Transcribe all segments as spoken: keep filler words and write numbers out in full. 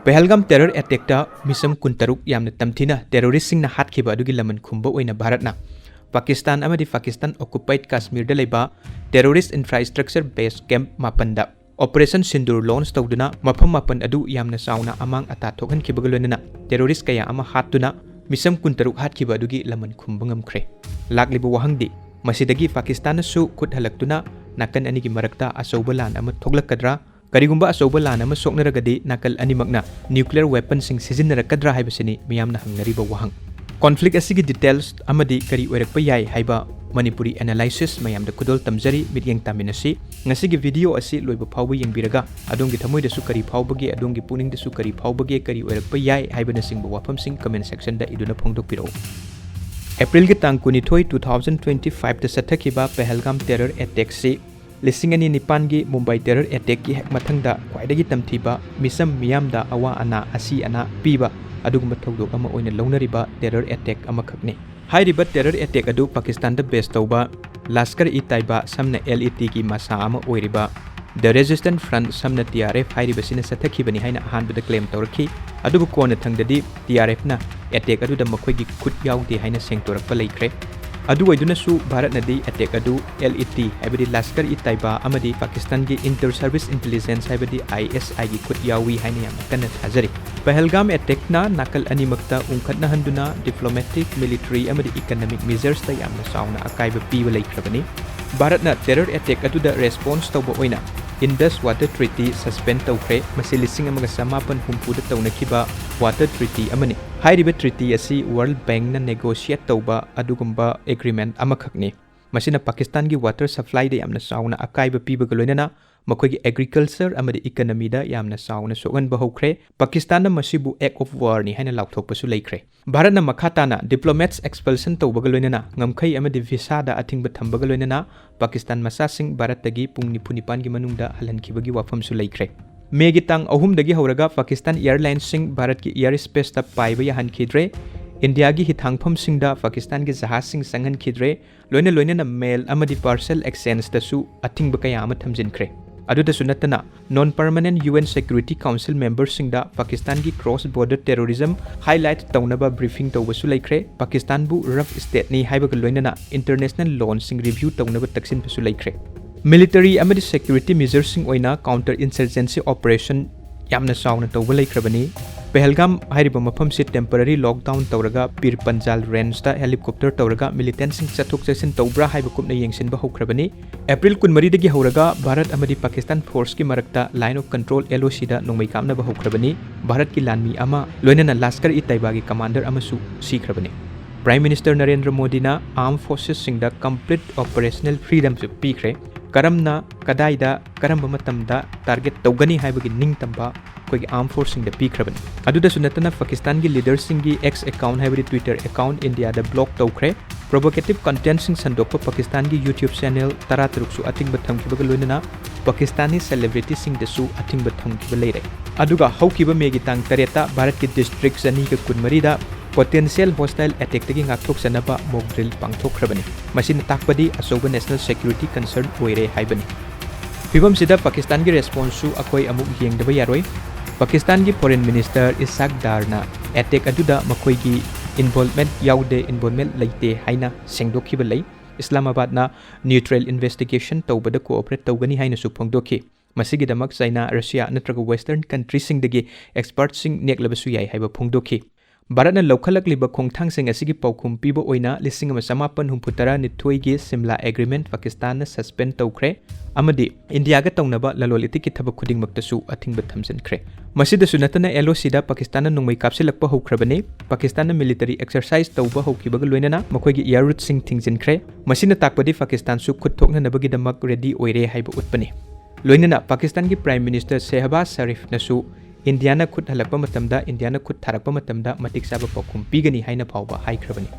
ꯄꯍꯜꯒꯥꯝ terror ꯑꯦꯇꯦꯛꯇ ꯃꯤꯆꯝ ꯀꯨꯟꯇꯔꯨꯛ ꯌꯥꯝꯅ ꯇꯝꯊꯤꯅ ꯇꯦꯔꯣꯔꯤꯁꯁꯤꯡꯅ ꯍꯥꯠꯈꯤꯕ ꯑꯗꯨꯒꯤ ꯂꯃꯟ ꯈꯨꯝꯕ ꯑꯣꯏꯅ ꯚꯥꯔꯠꯅ ꯄꯥꯀꯤꯁꯇꯥꯟ ꯑꯃꯗꯤ ꯄꯥꯀꯤꯁꯇꯥꯟ ꯑꯣꯀꯨꯄꯥꯏꯗ ꯀꯥꯁꯃꯤꯔꯗ ꯂꯩꯕ ꯇꯦꯔꯣꯔꯤꯁ ꯏꯟꯐ꯭ꯔꯥꯁ꯭ꯇ꯭ꯔꯛꯆꯔ ꯕꯦꯁ ꯀꯦꯝꯞ ꯃꯥꯄꯟꯗ ꯑꯣꯄꯔꯦꯁꯟ ꯁꯤꯟꯗꯨꯔ ꯂꯣꯟꯆ ꯇꯧꯗꯨꯅ ꯃꯐꯝ ꯃꯥꯄꯟ ꯑꯗꯨ ꯌꯥꯝꯅ ꯆꯥꯎꯅ ꯑꯃꯥꯡ ꯑꯇꯥ ꯊꯣꯛꯍꯟꯈꯤꯕꯒ ꯂꯣꯏꯅꯅ ꯇꯦꯔꯣꯔꯤꯁ ꯀꯌꯥ ꯑꯃ ꯍꯥꯠꯇꯨꯅ ꯃꯤꯆꯝ ꯀꯨꯟꯇꯔꯨꯛ ꯍꯥꯠꯈꯤꯕ ꯑꯗꯨꯒꯤ ꯂꯃꯟ ꯈꯨꯝꯕ ꯉꯝꯈ꯭ꯔꯦ꯫ ꯂꯥꯛꯂꯤꯕ ꯋꯥꯍꯪꯗꯤ, ꯃꯁꯤꯗꯒꯤ ꯄꯥꯀꯤꯁꯇꯥꯟꯅꯁꯨ ꯈꯨꯠ ꯍꯜꯂꯛꯇꯨꯅ ꯅꯥꯀꯟ ꯑꯅꯤꯒꯤ ꯃꯔꯛꯇ ꯑꯆꯧꯕ ꯂꯥꯟ ꯑꯃ ꯊꯣꯛꯂꯛꯀꯗ꯭ꯔꯥ? ꯀꯔꯤꯒꯨꯝꯕ ꯑꯆꯧꯕ ꯂꯥꯟ ꯑꯃ ꯁꯣꯛꯅꯔꯒꯗꯤ ꯅꯥꯀꯜ ꯑꯅꯤꯃꯛꯅ ꯅ꯭ꯌꯨꯀ꯭ꯂꯤꯌꯔ ꯋꯦꯄꯟꯁꯤꯡ ꯁꯤꯖꯤꯟꯅꯔꯛꯀꯗ꯭ꯔꯥ ꯍꯥꯏꯕꯁꯤꯅꯤ ꯃꯤꯌꯥꯝꯅ ꯍꯪꯅꯔꯤꯕ ꯋꯥꯍꯪ꯫ ꯀꯣꯟꯐ꯭ꯂꯤꯛ ꯑꯁꯤꯒꯤ ꯗꯤꯇꯦꯜꯁ ꯑꯃꯗꯤ ꯀꯔꯤ ꯑꯣꯏꯔꯛꯄ ꯌꯥꯏ ꯍꯥꯏꯕ ꯃꯅꯤꯄꯨꯔꯤ ꯑꯦꯅꯥꯂꯥꯏꯁꯤꯁ ꯃꯌꯥꯝꯗ ꯈꯨꯗꯣꯜ ꯇꯝꯖꯔꯤ, ꯃꯤꯠꯌꯦꯡ ꯇꯥꯃꯤꯟꯅꯁꯤ꯫ ꯉꯁꯤꯒꯤ ꯚꯤꯗꯤꯑꯣ ꯑꯁꯤ ꯂꯣꯏꯕ ꯐꯥꯎꯕ ꯌꯦꯡꯕꯤꯔꯒ ꯑꯗꯣꯝꯒꯤ ꯊꯃꯣꯏꯗꯁꯨ ꯀꯔꯤ ꯐꯥꯎꯕꯒꯦ, ꯑꯗꯣꯝꯒꯤ ꯄꯨꯛꯅꯤꯡꯗꯁꯨ ꯀꯔꯤ ꯐꯥꯎꯕꯒꯦ, ꯀꯔꯤ ꯑꯣꯏꯔꯛꯄ ꯌꯥꯏ ꯍꯥꯏꯕꯅꯆꯤꯡꯕ ꯋꯥꯐꯝꯁꯤꯡ ꯀꯃꯦꯟ ꯁꯦꯛꯁꯟꯗ ꯏꯗꯨꯅ ꯐꯣꯡꯗꯣꯛꯄꯤꯔꯛꯎ꯫ ꯑꯦꯄ꯭ꯔꯤꯜꯒꯤ ꯇꯥꯡ ꯀꯨꯟꯅꯤꯊꯣꯏ, two thousand twenty five ꯇ ꯆꯠꯊꯈꯤꯕ ꯄꯍꯜꯒꯥꯝ ꯇꯦꯔꯔ ꯑꯦꯇꯦꯛꯁꯤ ꯂꯤꯁꯤꯡ ꯑꯅꯤ ꯅꯤꯄꯥꯟꯒꯤ ꯃꯨꯝꯕꯥꯏ ꯇꯦꯔꯔ ꯑꯦꯇꯦꯛꯀꯤ ꯍꯦꯛ ꯃꯊꯪꯗ ꯈ꯭ꯋꯥꯏꯗꯒꯤ ꯇꯝꯊꯤꯕ, ꯃꯤꯆꯝ ꯃꯤꯌꯥꯝꯗ ꯑꯋꯥ ꯑꯅꯥ, ꯑꯁꯤ ꯑꯅꯥ ꯄꯤꯕ ꯑꯗꯨꯒꯨꯝꯕ ꯊꯧꯗꯣꯛ ꯑꯃ ꯑꯣꯏꯅ ꯂꯧꯅꯔꯤꯕ ꯇꯦꯔꯔ ꯑꯦꯇꯦꯛ ꯑꯃꯈꯛꯅꯤ꯫ ꯍꯥꯏꯔꯤꯕ ꯇꯦꯔꯔ ꯑꯦꯇꯦꯛ ꯑꯗꯨ ꯄꯥꯀꯤꯁꯇꯥꯟꯗ ꯕꯦꯁ ꯇꯧꯕ ꯂꯥꯁꯀꯔ ꯏ ꯇꯥꯏꯕꯥ, ꯁꯝꯅ L E T ꯒꯤ ꯃꯁꯥ ꯑꯃ ꯑꯣꯏꯔꯤꯕ The Resistance Front, ꯁꯝꯅ T R F ꯍꯥꯏꯔꯤꯕꯁꯤꯅ ꯆꯠꯊꯈꯤꯕꯅꯤ ꯍꯥꯏꯅ ꯑꯍꯥꯟꯕꯗ ꯀ꯭ꯂꯦꯝ ꯇꯧꯔꯛꯈꯤ꯫ ꯑꯗꯨꯕꯨ ꯀꯣꯟꯅ ꯊꯪꯗꯗꯤ T R F ꯅ ꯑꯦꯇꯦꯛ ꯑꯗꯨꯗ ꯃꯈꯣꯏꯒꯤ ꯈꯨꯠ ꯌꯥꯎꯗꯦ ꯍꯥꯏꯅ ꯁꯦꯡꯗꯣꯔꯛꯄ ꯂꯩꯈ꯭ꯔꯦ꯫ ꯑꯗꯨ ꯑꯣꯏꯗꯨꯅꯁꯨ ꯚꯥꯔꯠꯅꯗꯤ ꯑꯦꯇꯦꯛ ꯑꯗꯨ L E T, ꯍꯥꯏꯕꯗꯤ ꯂꯥꯁꯀꯔ ꯏ ꯇꯥꯏꯕꯥ ꯑꯃꯗꯤ ꯄꯥꯀꯤꯁꯇꯥꯟꯒꯤ Inter Service Intelligence, ꯍꯥꯏꯕꯗꯤ I S I ꯒꯤ ꯈꯨꯠ ꯌꯥꯎꯏ ꯍꯥꯏꯅ ꯌꯥꯝꯅ ꯀꯟꯅ ꯊꯥꯖꯔꯤ꯫ ꯄꯍꯜꯒꯥꯝ ꯑꯦꯇꯦꯛꯅ ꯅꯥꯀꯜ ꯑꯅꯤꯃꯛꯇ ꯎꯪꯈꯠꯅꯍꯟꯗꯨꯅ diplomatic, military ꯑꯃꯗꯤ economic measures ꯇ ꯌꯥꯝꯅ ꯆꯥꯎꯅ ꯑꯀꯥꯏꯕ ꯄꯤꯕ ꯂꯩꯈ꯭ꯔꯕꯅꯤ꯫ ꯚꯥꯔꯠꯅ ꯇꯦꯔꯔ ꯑꯦꯇꯦꯛ ꯑꯗꯨꯗ ꯔꯦꯁꯄꯣꯟꯁ ꯇꯧꯕ ꯑꯣꯏꯅ Indus Water Treaty suspend ꯇꯧꯈ꯭ꯔꯦ꯫ ꯃꯁꯤ ꯂꯤꯁꯤꯡ ꯑꯃꯒ ꯆꯃꯥꯄꯟ ꯍꯨꯝꯐꯨꯗ ꯇꯧꯅꯈꯤꯕ water treaty ꯑꯃꯅꯤ꯫ ꯍꯥꯏꯔꯤꯕ treaty ꯑꯁꯤ World Bank ꯅ negotiate ꯇꯧꯕ ꯑꯗꯨꯒꯨꯝꯕ agreement ꯑꯃꯈꯛꯅꯤ꯫ ꯃꯁꯤꯅ ꯄꯥꯀꯤꯁꯇꯥꯟꯒꯤ water supply ꯗ ꯌꯥꯝꯅ ꯆꯥꯎꯅ ꯑꯀꯥꯏꯕ ꯄꯤꯕꯒ ꯂꯣꯏꯅꯅ ꯃꯈꯣꯏꯒꯤ agriculture ꯑꯃꯗꯤ economy ꯗ ꯌꯥꯝꯅ ꯆꯥꯎꯅ ꯁꯣꯛꯍꯟꯕ ꯍꯧꯈ꯭ꯔꯦ꯫ ꯄꯥꯀꯤꯁꯇꯥꯟꯅ ꯃꯁꯤꯕꯨ act of war ꯅꯤ ꯍꯥꯏꯅ ꯂꯥꯎꯊꯣꯛꯄꯁꯨ ꯂꯩꯈ꯭ꯔꯦ꯫ ꯚꯥꯔꯠꯅ ꯃꯈꯥ ꯇꯥꯅ diplomats expulsion ꯇꯧꯕꯒ ꯂꯣꯏꯅꯅ ꯉꯝꯈꯩ ꯑꯃꯗꯤ visa ꯗ ꯑꯊꯤꯡꯕ ꯊꯝꯕꯒ ꯂꯣꯏꯅꯅ ꯄꯥꯀꯤꯁꯇꯥꯟ ꯃꯆꯥꯁꯤꯡ ꯚꯥꯔꯠꯇꯒꯤ ꯄꯨꯡ ꯅꯤꯐꯨ ꯅꯤꯄꯥꯟꯒꯤ ꯃꯅꯨꯡꯗ ꯍꯜꯍꯟꯈꯤꯕꯒꯤ ꯋꯥꯐꯝꯁꯨ ꯂꯩꯈ꯭ꯔꯦ꯫ ꯃꯦꯒꯤ ꯇꯥꯡ ꯑꯍꯨꯝꯗꯒꯤ ꯍꯧꯔꯒ ꯄꯥꯀꯤꯁꯇꯥꯟ airline ꯁꯤꯡ ꯚꯥꯔꯠꯀꯤ air space ꯇ ꯄꯥꯏꯕ ꯌꯥꯍꯟꯈꯤꯗ꯭ꯔꯦ꯫ ꯏꯟꯗꯤꯌꯥꯒꯤ ꯍꯤꯊꯥꯡꯐꯝꯁꯤꯡꯗ ꯄꯥꯀꯤꯁꯇꯥꯟꯒꯤ ꯖꯍꯥꯖꯁꯤꯡ ꯆꯪꯍꯟꯈꯤꯗ꯭ꯔꯦ꯫ ꯂꯣꯏꯅ ꯂꯣꯏꯅꯅ mail ꯑꯃꯗꯤ parcel exchange ꯇꯁꯨ ꯑꯊꯤꯡꯕ ꯀꯌꯥ ꯑꯃ ꯊꯝꯖꯤꯟꯈ꯭ꯔꯦ꯫ ꯑꯗꯨꯗꯁꯨ ꯅꯠꯇꯅ, non permanent U N Security Council memberꯁꯤꯡꯗ ꯄꯥꯀꯤꯁꯇꯥꯟꯒꯤ cross border terrorism highlight ꯇꯧꯅꯕ briefing ꯇꯧꯕꯁꯨ ꯂꯩꯈ꯭ꯔꯦ꯫ ꯄꯥꯀꯤꯁꯇꯥꯟꯕꯨ rough stateꯅꯤ ꯍꯥꯏꯕꯒ ꯂꯣꯏꯅꯅ international lawꯁꯤꯡ review ꯇꯧꯅꯕ ꯇꯛꯁꯤꯟꯕꯁꯨ ꯂꯩꯈ꯭ꯔꯦ꯫ Military ꯑꯃꯗꯤ security measuresꯁꯤꯡ ꯑꯣꯏꯅ counter insurgency operation ꯌꯥꯝꯅ ꯆꯥꯎꯅ ꯇꯧꯕ ꯂꯩꯈ꯭ꯔꯕꯅꯤ꯫ ꯄꯦꯍꯜꯒꯥꯝ ꯍꯥꯏꯔꯤꯕ ꯃꯐꯝꯁꯤ temporary lockdown ꯇꯧꯔꯒ ꯄꯤꯔ ꯄꯟꯖꯥꯜ rangeꯇ helicopter ꯇꯧꯔꯒ militantꯁꯤꯡ ꯆꯠꯊꯣꯛ ꯆꯠꯁꯤꯟ ꯇꯧꯕ꯭ꯔꯥ ꯍꯥꯏꯕ ꯀꯨꯞꯅ ꯌꯦꯡꯁꯤꯟꯕ ꯍꯧꯈ꯭ꯔꯕꯅꯤ꯫ ꯑꯦꯄ꯭ꯔꯤꯜ ꯀꯨꯟꯃꯔꯤꯗꯒꯤ ꯍꯧꯔꯒ ꯚꯥꯔꯠ ꯑꯃꯗꯤ ꯄꯥꯀꯤꯁꯇꯥꯟ forceꯀꯤ ꯃꯔꯛꯇ Line of Control, LOCꯗ ꯅꯣꯡꯃꯩ ꯀꯥꯞꯅꯕ ꯍꯧꯈ꯭ꯔꯕꯅꯤ꯫ ꯚꯥꯔꯠꯀꯤ ꯂꯥꯟꯃꯤ ꯑꯃ, ꯂꯣꯏꯅꯅ ꯂꯥꯁꯀꯔ-ꯏ-ꯇꯩꯕꯥꯒꯤ commander ꯑꯃꯁꯨ ꯁꯤꯈ꯭ꯔꯕꯅꯤ꯫ Prime Minister ꯅꯔꯦꯟꯗ꯭ꯔ ꯃꯣꯗꯤꯅ armed forcesꯁꯤꯡꯗ complete operational freedomꯁꯨ ꯄꯤꯈ꯭ꯔꯦ꯫ ꯀꯔꯝꯅ, ꯀꯗꯥꯏꯗ, ꯀꯔꯝꯕ ꯃꯇꯝꯗ target ꯇꯧꯒꯅꯤ ꯍꯥꯏꯕꯒꯤ ꯅꯤꯡꯇꯝꯕ ꯑꯩꯈꯣꯏꯒꯤ armed forceꯁꯤꯡꯗ ꯄꯤꯈ꯭ꯔꯕꯅꯤ꯫ ꯑꯗꯨꯗꯁꯨ ꯅꯠꯇꯅ, ꯄꯥꯀꯤꯁꯇꯥꯟꯒꯤ leaderꯁꯤꯡꯒꯤ X account, ꯍꯥꯏꯕꯗꯤ Twitter account, ꯏꯟꯗꯤꯌꯥꯗ block ꯇꯧꯈ꯭ꯔꯦ꯫ Provocative contentꯁꯤꯡ ꯁꯟꯗꯣꯛꯄ ꯄꯥꯀꯤꯁꯇꯥꯟꯒꯤ YouTube channel ꯇꯔꯥꯇꯔꯨꯛꯁꯨ ꯑꯊꯤꯡꯕ ꯊꯝꯈꯤꯕꯒ ꯂꯣꯏꯅꯅ ꯄꯥꯀꯤꯁꯇꯥꯅꯤ celebrityꯁꯤꯡꯗꯁꯨ ꯑꯊꯤꯡꯕ ꯊꯝꯈꯤꯕ ꯂꯩꯔꯦ꯫ ꯑꯗꯨꯒ ꯍꯧꯈꯤꯕ ꯃꯦꯒꯤ ꯇꯥꯡ ꯇꯔꯦꯠꯇ ꯚꯥꯔꯠꯀꯤ district ꯆꯅꯤꯒ ꯀꯨꯟꯃꯔꯤꯗ potential hostile attackꯇꯒꯤ ꯉꯥꯛꯊꯣꯛꯆꯅꯕ mock drill ꯄꯥꯡꯊꯣꯛꯈ꯭ꯔꯕꯅꯤ꯫ ꯃꯁꯤꯅ ꯇꯥꯛꯄꯗꯤ ꯑꯆꯧꯕ national security concern ꯑꯣꯏꯔꯦ ꯍꯥꯏꯕꯅꯤ꯫ ꯐꯤꯕꯝꯁꯤꯗ ꯄꯥꯀꯤꯁꯇꯥꯟꯒꯤ responseꯁꯨ ꯑꯩꯈꯣꯏ ꯑꯃꯨꯛ ꯌꯦꯡꯗꯕ ꯌꯥꯔꯣꯏ꯫ ꯄꯥꯀꯤꯁꯇꯥꯟꯒꯤ Foreign Minister ꯏꯁꯥꯛ ꯗꯥꯔꯅ attack ꯑꯗꯨꯗ ꯃꯈꯣꯏꯒꯤ involvement ꯌꯥꯎꯗꯦ, involvement ꯂꯩꯇꯦ ꯍꯥꯏꯅ ꯁꯦꯡꯗꯣꯛꯈꯤꯕ ꯂꯩ꯫ ꯏꯁꯂꯥꯃꯥꯕꯥꯗꯅ neutral investigation ꯇꯧꯕꯗ cooperate ꯇꯧꯒꯅꯤ ꯍꯥꯏꯅꯁꯨ ꯐꯣꯡꯗꯣꯛꯈꯤ꯫ ꯃꯁꯤꯒꯤꯗꯃꯛ ꯆꯥꯏꯅꯥ, ꯔꯁꯤꯌꯥ ꯅꯠꯇ꯭ꯔꯒ Western countryꯁꯤꯡꯗꯒꯤ expertꯁꯤꯡ ꯅꯦꯛꯂꯕꯁꯨ ꯌꯥꯏ ꯍꯥꯏꯕ ꯐꯣꯡꯗꯣꯛꯈꯤ꯫ ꯚꯥꯔꯠꯅ ꯂꯧꯈꯠꯂꯛꯂꯤꯕ ꯈꯣꯡꯊꯥꯡꯁꯤꯡ ꯑꯁꯤꯒꯤ ꯄꯥꯎꯈꯨꯝ ꯄꯤꯕ ꯑꯣꯏꯅ ꯂꯤꯁꯤꯡ ꯑꯃ ꯆꯃꯥꯄꯟ ꯍꯨꯝꯐꯨ ꯇꯔꯥꯅꯤꯊꯣꯏꯒꯤ ꯁꯤꯝꯂꯥ Agreement ꯄꯥꯀꯤꯁꯇꯥꯟꯅ suspend ꯇꯧꯈ꯭ꯔꯦ ꯑꯃꯗꯤ ꯏꯟꯗꯤꯌꯥꯒ ꯇꯧꯅꯕ ꯂꯂꯣꯟ ꯏꯇꯤꯛꯀꯤ ꯊꯕꯛ ꯈꯨꯗꯤꯡꯃꯛꯇꯁꯨ ꯑꯊꯤꯡꯕ ꯊꯝꯖꯤꯟꯈ꯭ꯔꯦ꯫ ꯃꯁꯤꯗꯁꯨ ꯅꯠꯇꯅ, LOCꯗ ꯄꯥꯀꯤꯁꯇꯥꯟꯅ ꯅꯣꯡꯃꯩ ꯀꯥꯞꯁꯤꯜꯂꯛꯄ ꯍꯧꯈ꯭ꯔꯕꯅꯤ꯫ ꯄꯥꯀꯤꯁꯇꯥꯟꯅ military exercise ꯇꯧꯕ ꯍꯧꯈꯤꯕꯒ ꯂꯣꯏꯅꯅ ꯃꯈꯣꯏꯒꯤ air routeꯁꯤꯡ ꯊꯤꯡꯖꯤꯟꯈ꯭ꯔꯦ꯫ ꯃꯁꯤꯅ ꯇꯥꯛꯄꯗꯤ ꯄꯥꯀꯤꯁꯇꯥꯟꯁꯨ ꯈꯨꯠ ꯊꯣꯛꯅꯅꯕꯒꯤꯗꯃꯛ ready ꯑꯣꯏꯔꯦ ꯍꯥꯏꯕ ꯎꯠꯄꯅꯤ꯫ ꯂꯣꯏꯅꯅ ꯄꯥꯀꯤꯁꯇꯥꯟꯒꯤ Prime Minister ꯁꯦꯍꯕꯥꯖ ꯁꯔꯤꯐꯅꯁꯨ ꯏꯟꯗꯤꯌꯥꯅ ꯈꯨꯠ ꯍꯜꯂꯛꯄ ꯃꯇꯝꯗ, ꯏꯟꯗꯤꯌꯥꯅ ꯈꯨꯠ ꯊꯥꯔꯛꯄ ꯃꯇꯝꯗ ꯃꯇꯤꯛ ꯆꯥꯕ ꯄꯥꯎꯈꯨꯝ ꯄꯤꯒꯅꯤ ꯍꯥꯏꯅ ꯐꯥꯎꯕ ꯍꯥꯏꯈ꯭ꯔꯕꯅꯤ꯫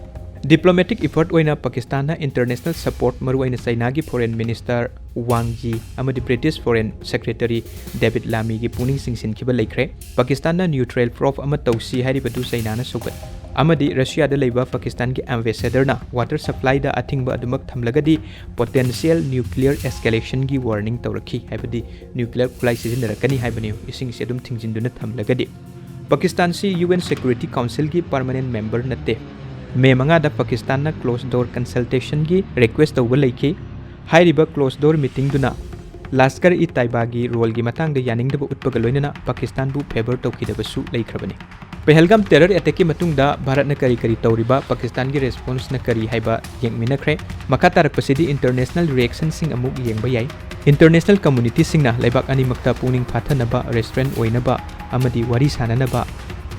Diplomatic effort ꯑꯣꯏꯅ ꯄꯥꯀꯤꯁꯇꯥꯟꯅ international support, ꯃꯔꯨꯑꯣꯏꯅ ꯆꯥꯏꯅꯥꯒꯤ Foreign Minister ꯋꯥꯡ ꯌꯤ ꯑꯃꯗꯤ British Foreign Secretary David Lammy ꯒꯤ ꯄꯨꯛꯅꯤꯡ ꯆꯤꯡꯁꯤꯟꯈꯤꯕ ꯂꯩꯈ꯭ꯔꯦ꯫ ꯄꯥꯀꯤꯁꯇꯥꯟꯅ neutral probe ꯑꯃ ꯇꯧꯁꯤ ꯍꯥꯏꯔꯤꯕꯗꯨ ꯆꯥꯏꯅꯥꯅ ꯁꯧꯒꯠ-, ꯑꯃꯗꯤ ꯔꯁꯤꯌꯥꯗ ꯂꯩꯕ ꯄꯥꯀꯤꯁꯇꯥꯟꯒꯤ ambassadorꯅ water supplyꯗ ꯑꯊꯤꯡꯕ ꯑꯗꯨꯃꯛ ꯊꯝꯂꯒꯗꯤ potential nuclear escalationꯒꯤ warning ꯇꯧꯔꯛꯈꯤ, ꯍꯥꯏꯕꯗꯤ nuclear ꯈꯨꯠꯂꯥꯏ ꯁꯤꯖꯤꯟꯅꯔꯛꯀꯅꯤ ꯍꯥꯏꯕꯅꯤ, ꯏꯁꯤꯡꯁꯤ ꯑꯗꯨꯝ ꯊꯤꯡꯖꯤꯟꯗꯨꯅ ꯊꯝꯂꯒꯗꯤ꯫ ꯄꯥꯀꯤꯁꯇꯥꯟꯁꯤ UN Security Councilꯒꯤ permanent member ꯅꯠꯇꯦ꯫ ꯃꯦ ꯃꯉꯥꯗ ꯄꯥꯀꯤꯁꯇꯥꯟꯅ closed door consultationꯒꯤ request ꯇꯧꯕ ꯂꯩꯈꯤ꯫ ꯍꯥꯏꯔꯤꯕ closed door meetingꯗꯨꯅ ꯂꯥꯁꯀꯔ-ꯏ-ꯇꯥꯏꯕꯥꯒꯤ roleꯒꯤ ꯃꯇꯥꯡꯗ ꯌꯥꯅꯤꯡꯗꯕ ꯎꯠꯄꯒ ꯂꯣꯏꯅꯅ ꯄꯥꯀꯤꯁꯇꯥꯟꯕꯨ favour ꯇꯧꯈꯤꯗꯕꯁꯨ ꯂꯩꯈ꯭ꯔꯕꯅꯤ꯫ ꯄꯍꯜꯒꯥꯝ terror attackꯀꯤ ꯃꯇꯨꯡꯗ ꯚꯥꯔꯠꯅ ꯀꯔꯤ ꯀꯔꯤ ꯇꯧꯔꯤꯕ, ꯄꯥꯀꯤꯁꯇꯥꯟꯒꯤ responseꯅ ꯀꯔꯤ ꯍꯥꯏꯕ ꯌꯦꯡꯃꯤꯟꯅꯈ꯭ꯔꯦ꯫ ꯃꯈꯥ ꯇꯥꯔꯛꯄꯁꯤꯗꯤ international reactionꯁꯤꯡ ꯑꯃꯨꯛ ꯌꯦꯡꯕ ꯌꯥꯏ꯫ International communityꯁꯤꯡꯅ ꯂꯩꯕꯥꯛ ꯑꯅꯤꯃꯛꯇ ꯄꯨꯛꯅꯤꯡ ꯐꯥꯊꯅꯕ, restraint ꯑꯣꯏꯅꯕ ꯑꯃꯗꯤ ꯋꯥꯔꯤ ꯁꯥꯅꯅꯕ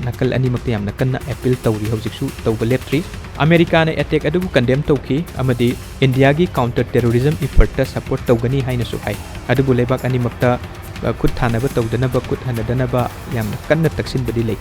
ꯅꯥꯀꯜ ꯑꯅꯤꯃꯛꯇ ꯌꯥꯝꯅ ꯀꯟꯅ appeal ꯇꯧꯔꯤ, ꯍꯧꯖꯤꯛꯁꯨ ꯇꯧꯕ ꯂꯦꯞꯇ꯭ꯔꯤ꯫ ꯑꯃꯦꯔꯤꯀꯥꯅ attack ꯑꯗꯨꯕꯨ condemn ꯇꯧꯈꯤ ꯑꯃꯗꯤ ꯏꯟꯗꯤꯌꯥꯒꯤ counter terrorism effortꯇ support ꯇꯧꯒꯅꯤ ꯍꯥꯏꯅꯁꯨ ꯍꯥꯏ꯫ ꯑꯗꯨꯕꯨ ꯂꯩꯕꯥꯛ ꯑꯅꯤꯃꯛꯇ, ꯑ, ꯈꯨꯠ ꯊꯥꯅꯕ ꯇꯧꯗꯅꯕ, ꯈꯨꯠ ꯍꯟꯅꯗꯅꯕ ꯌꯥꯝꯅ ꯀꯟꯅ ꯇꯛꯁꯤꯟꯕꯗꯤ ꯂꯩ꯫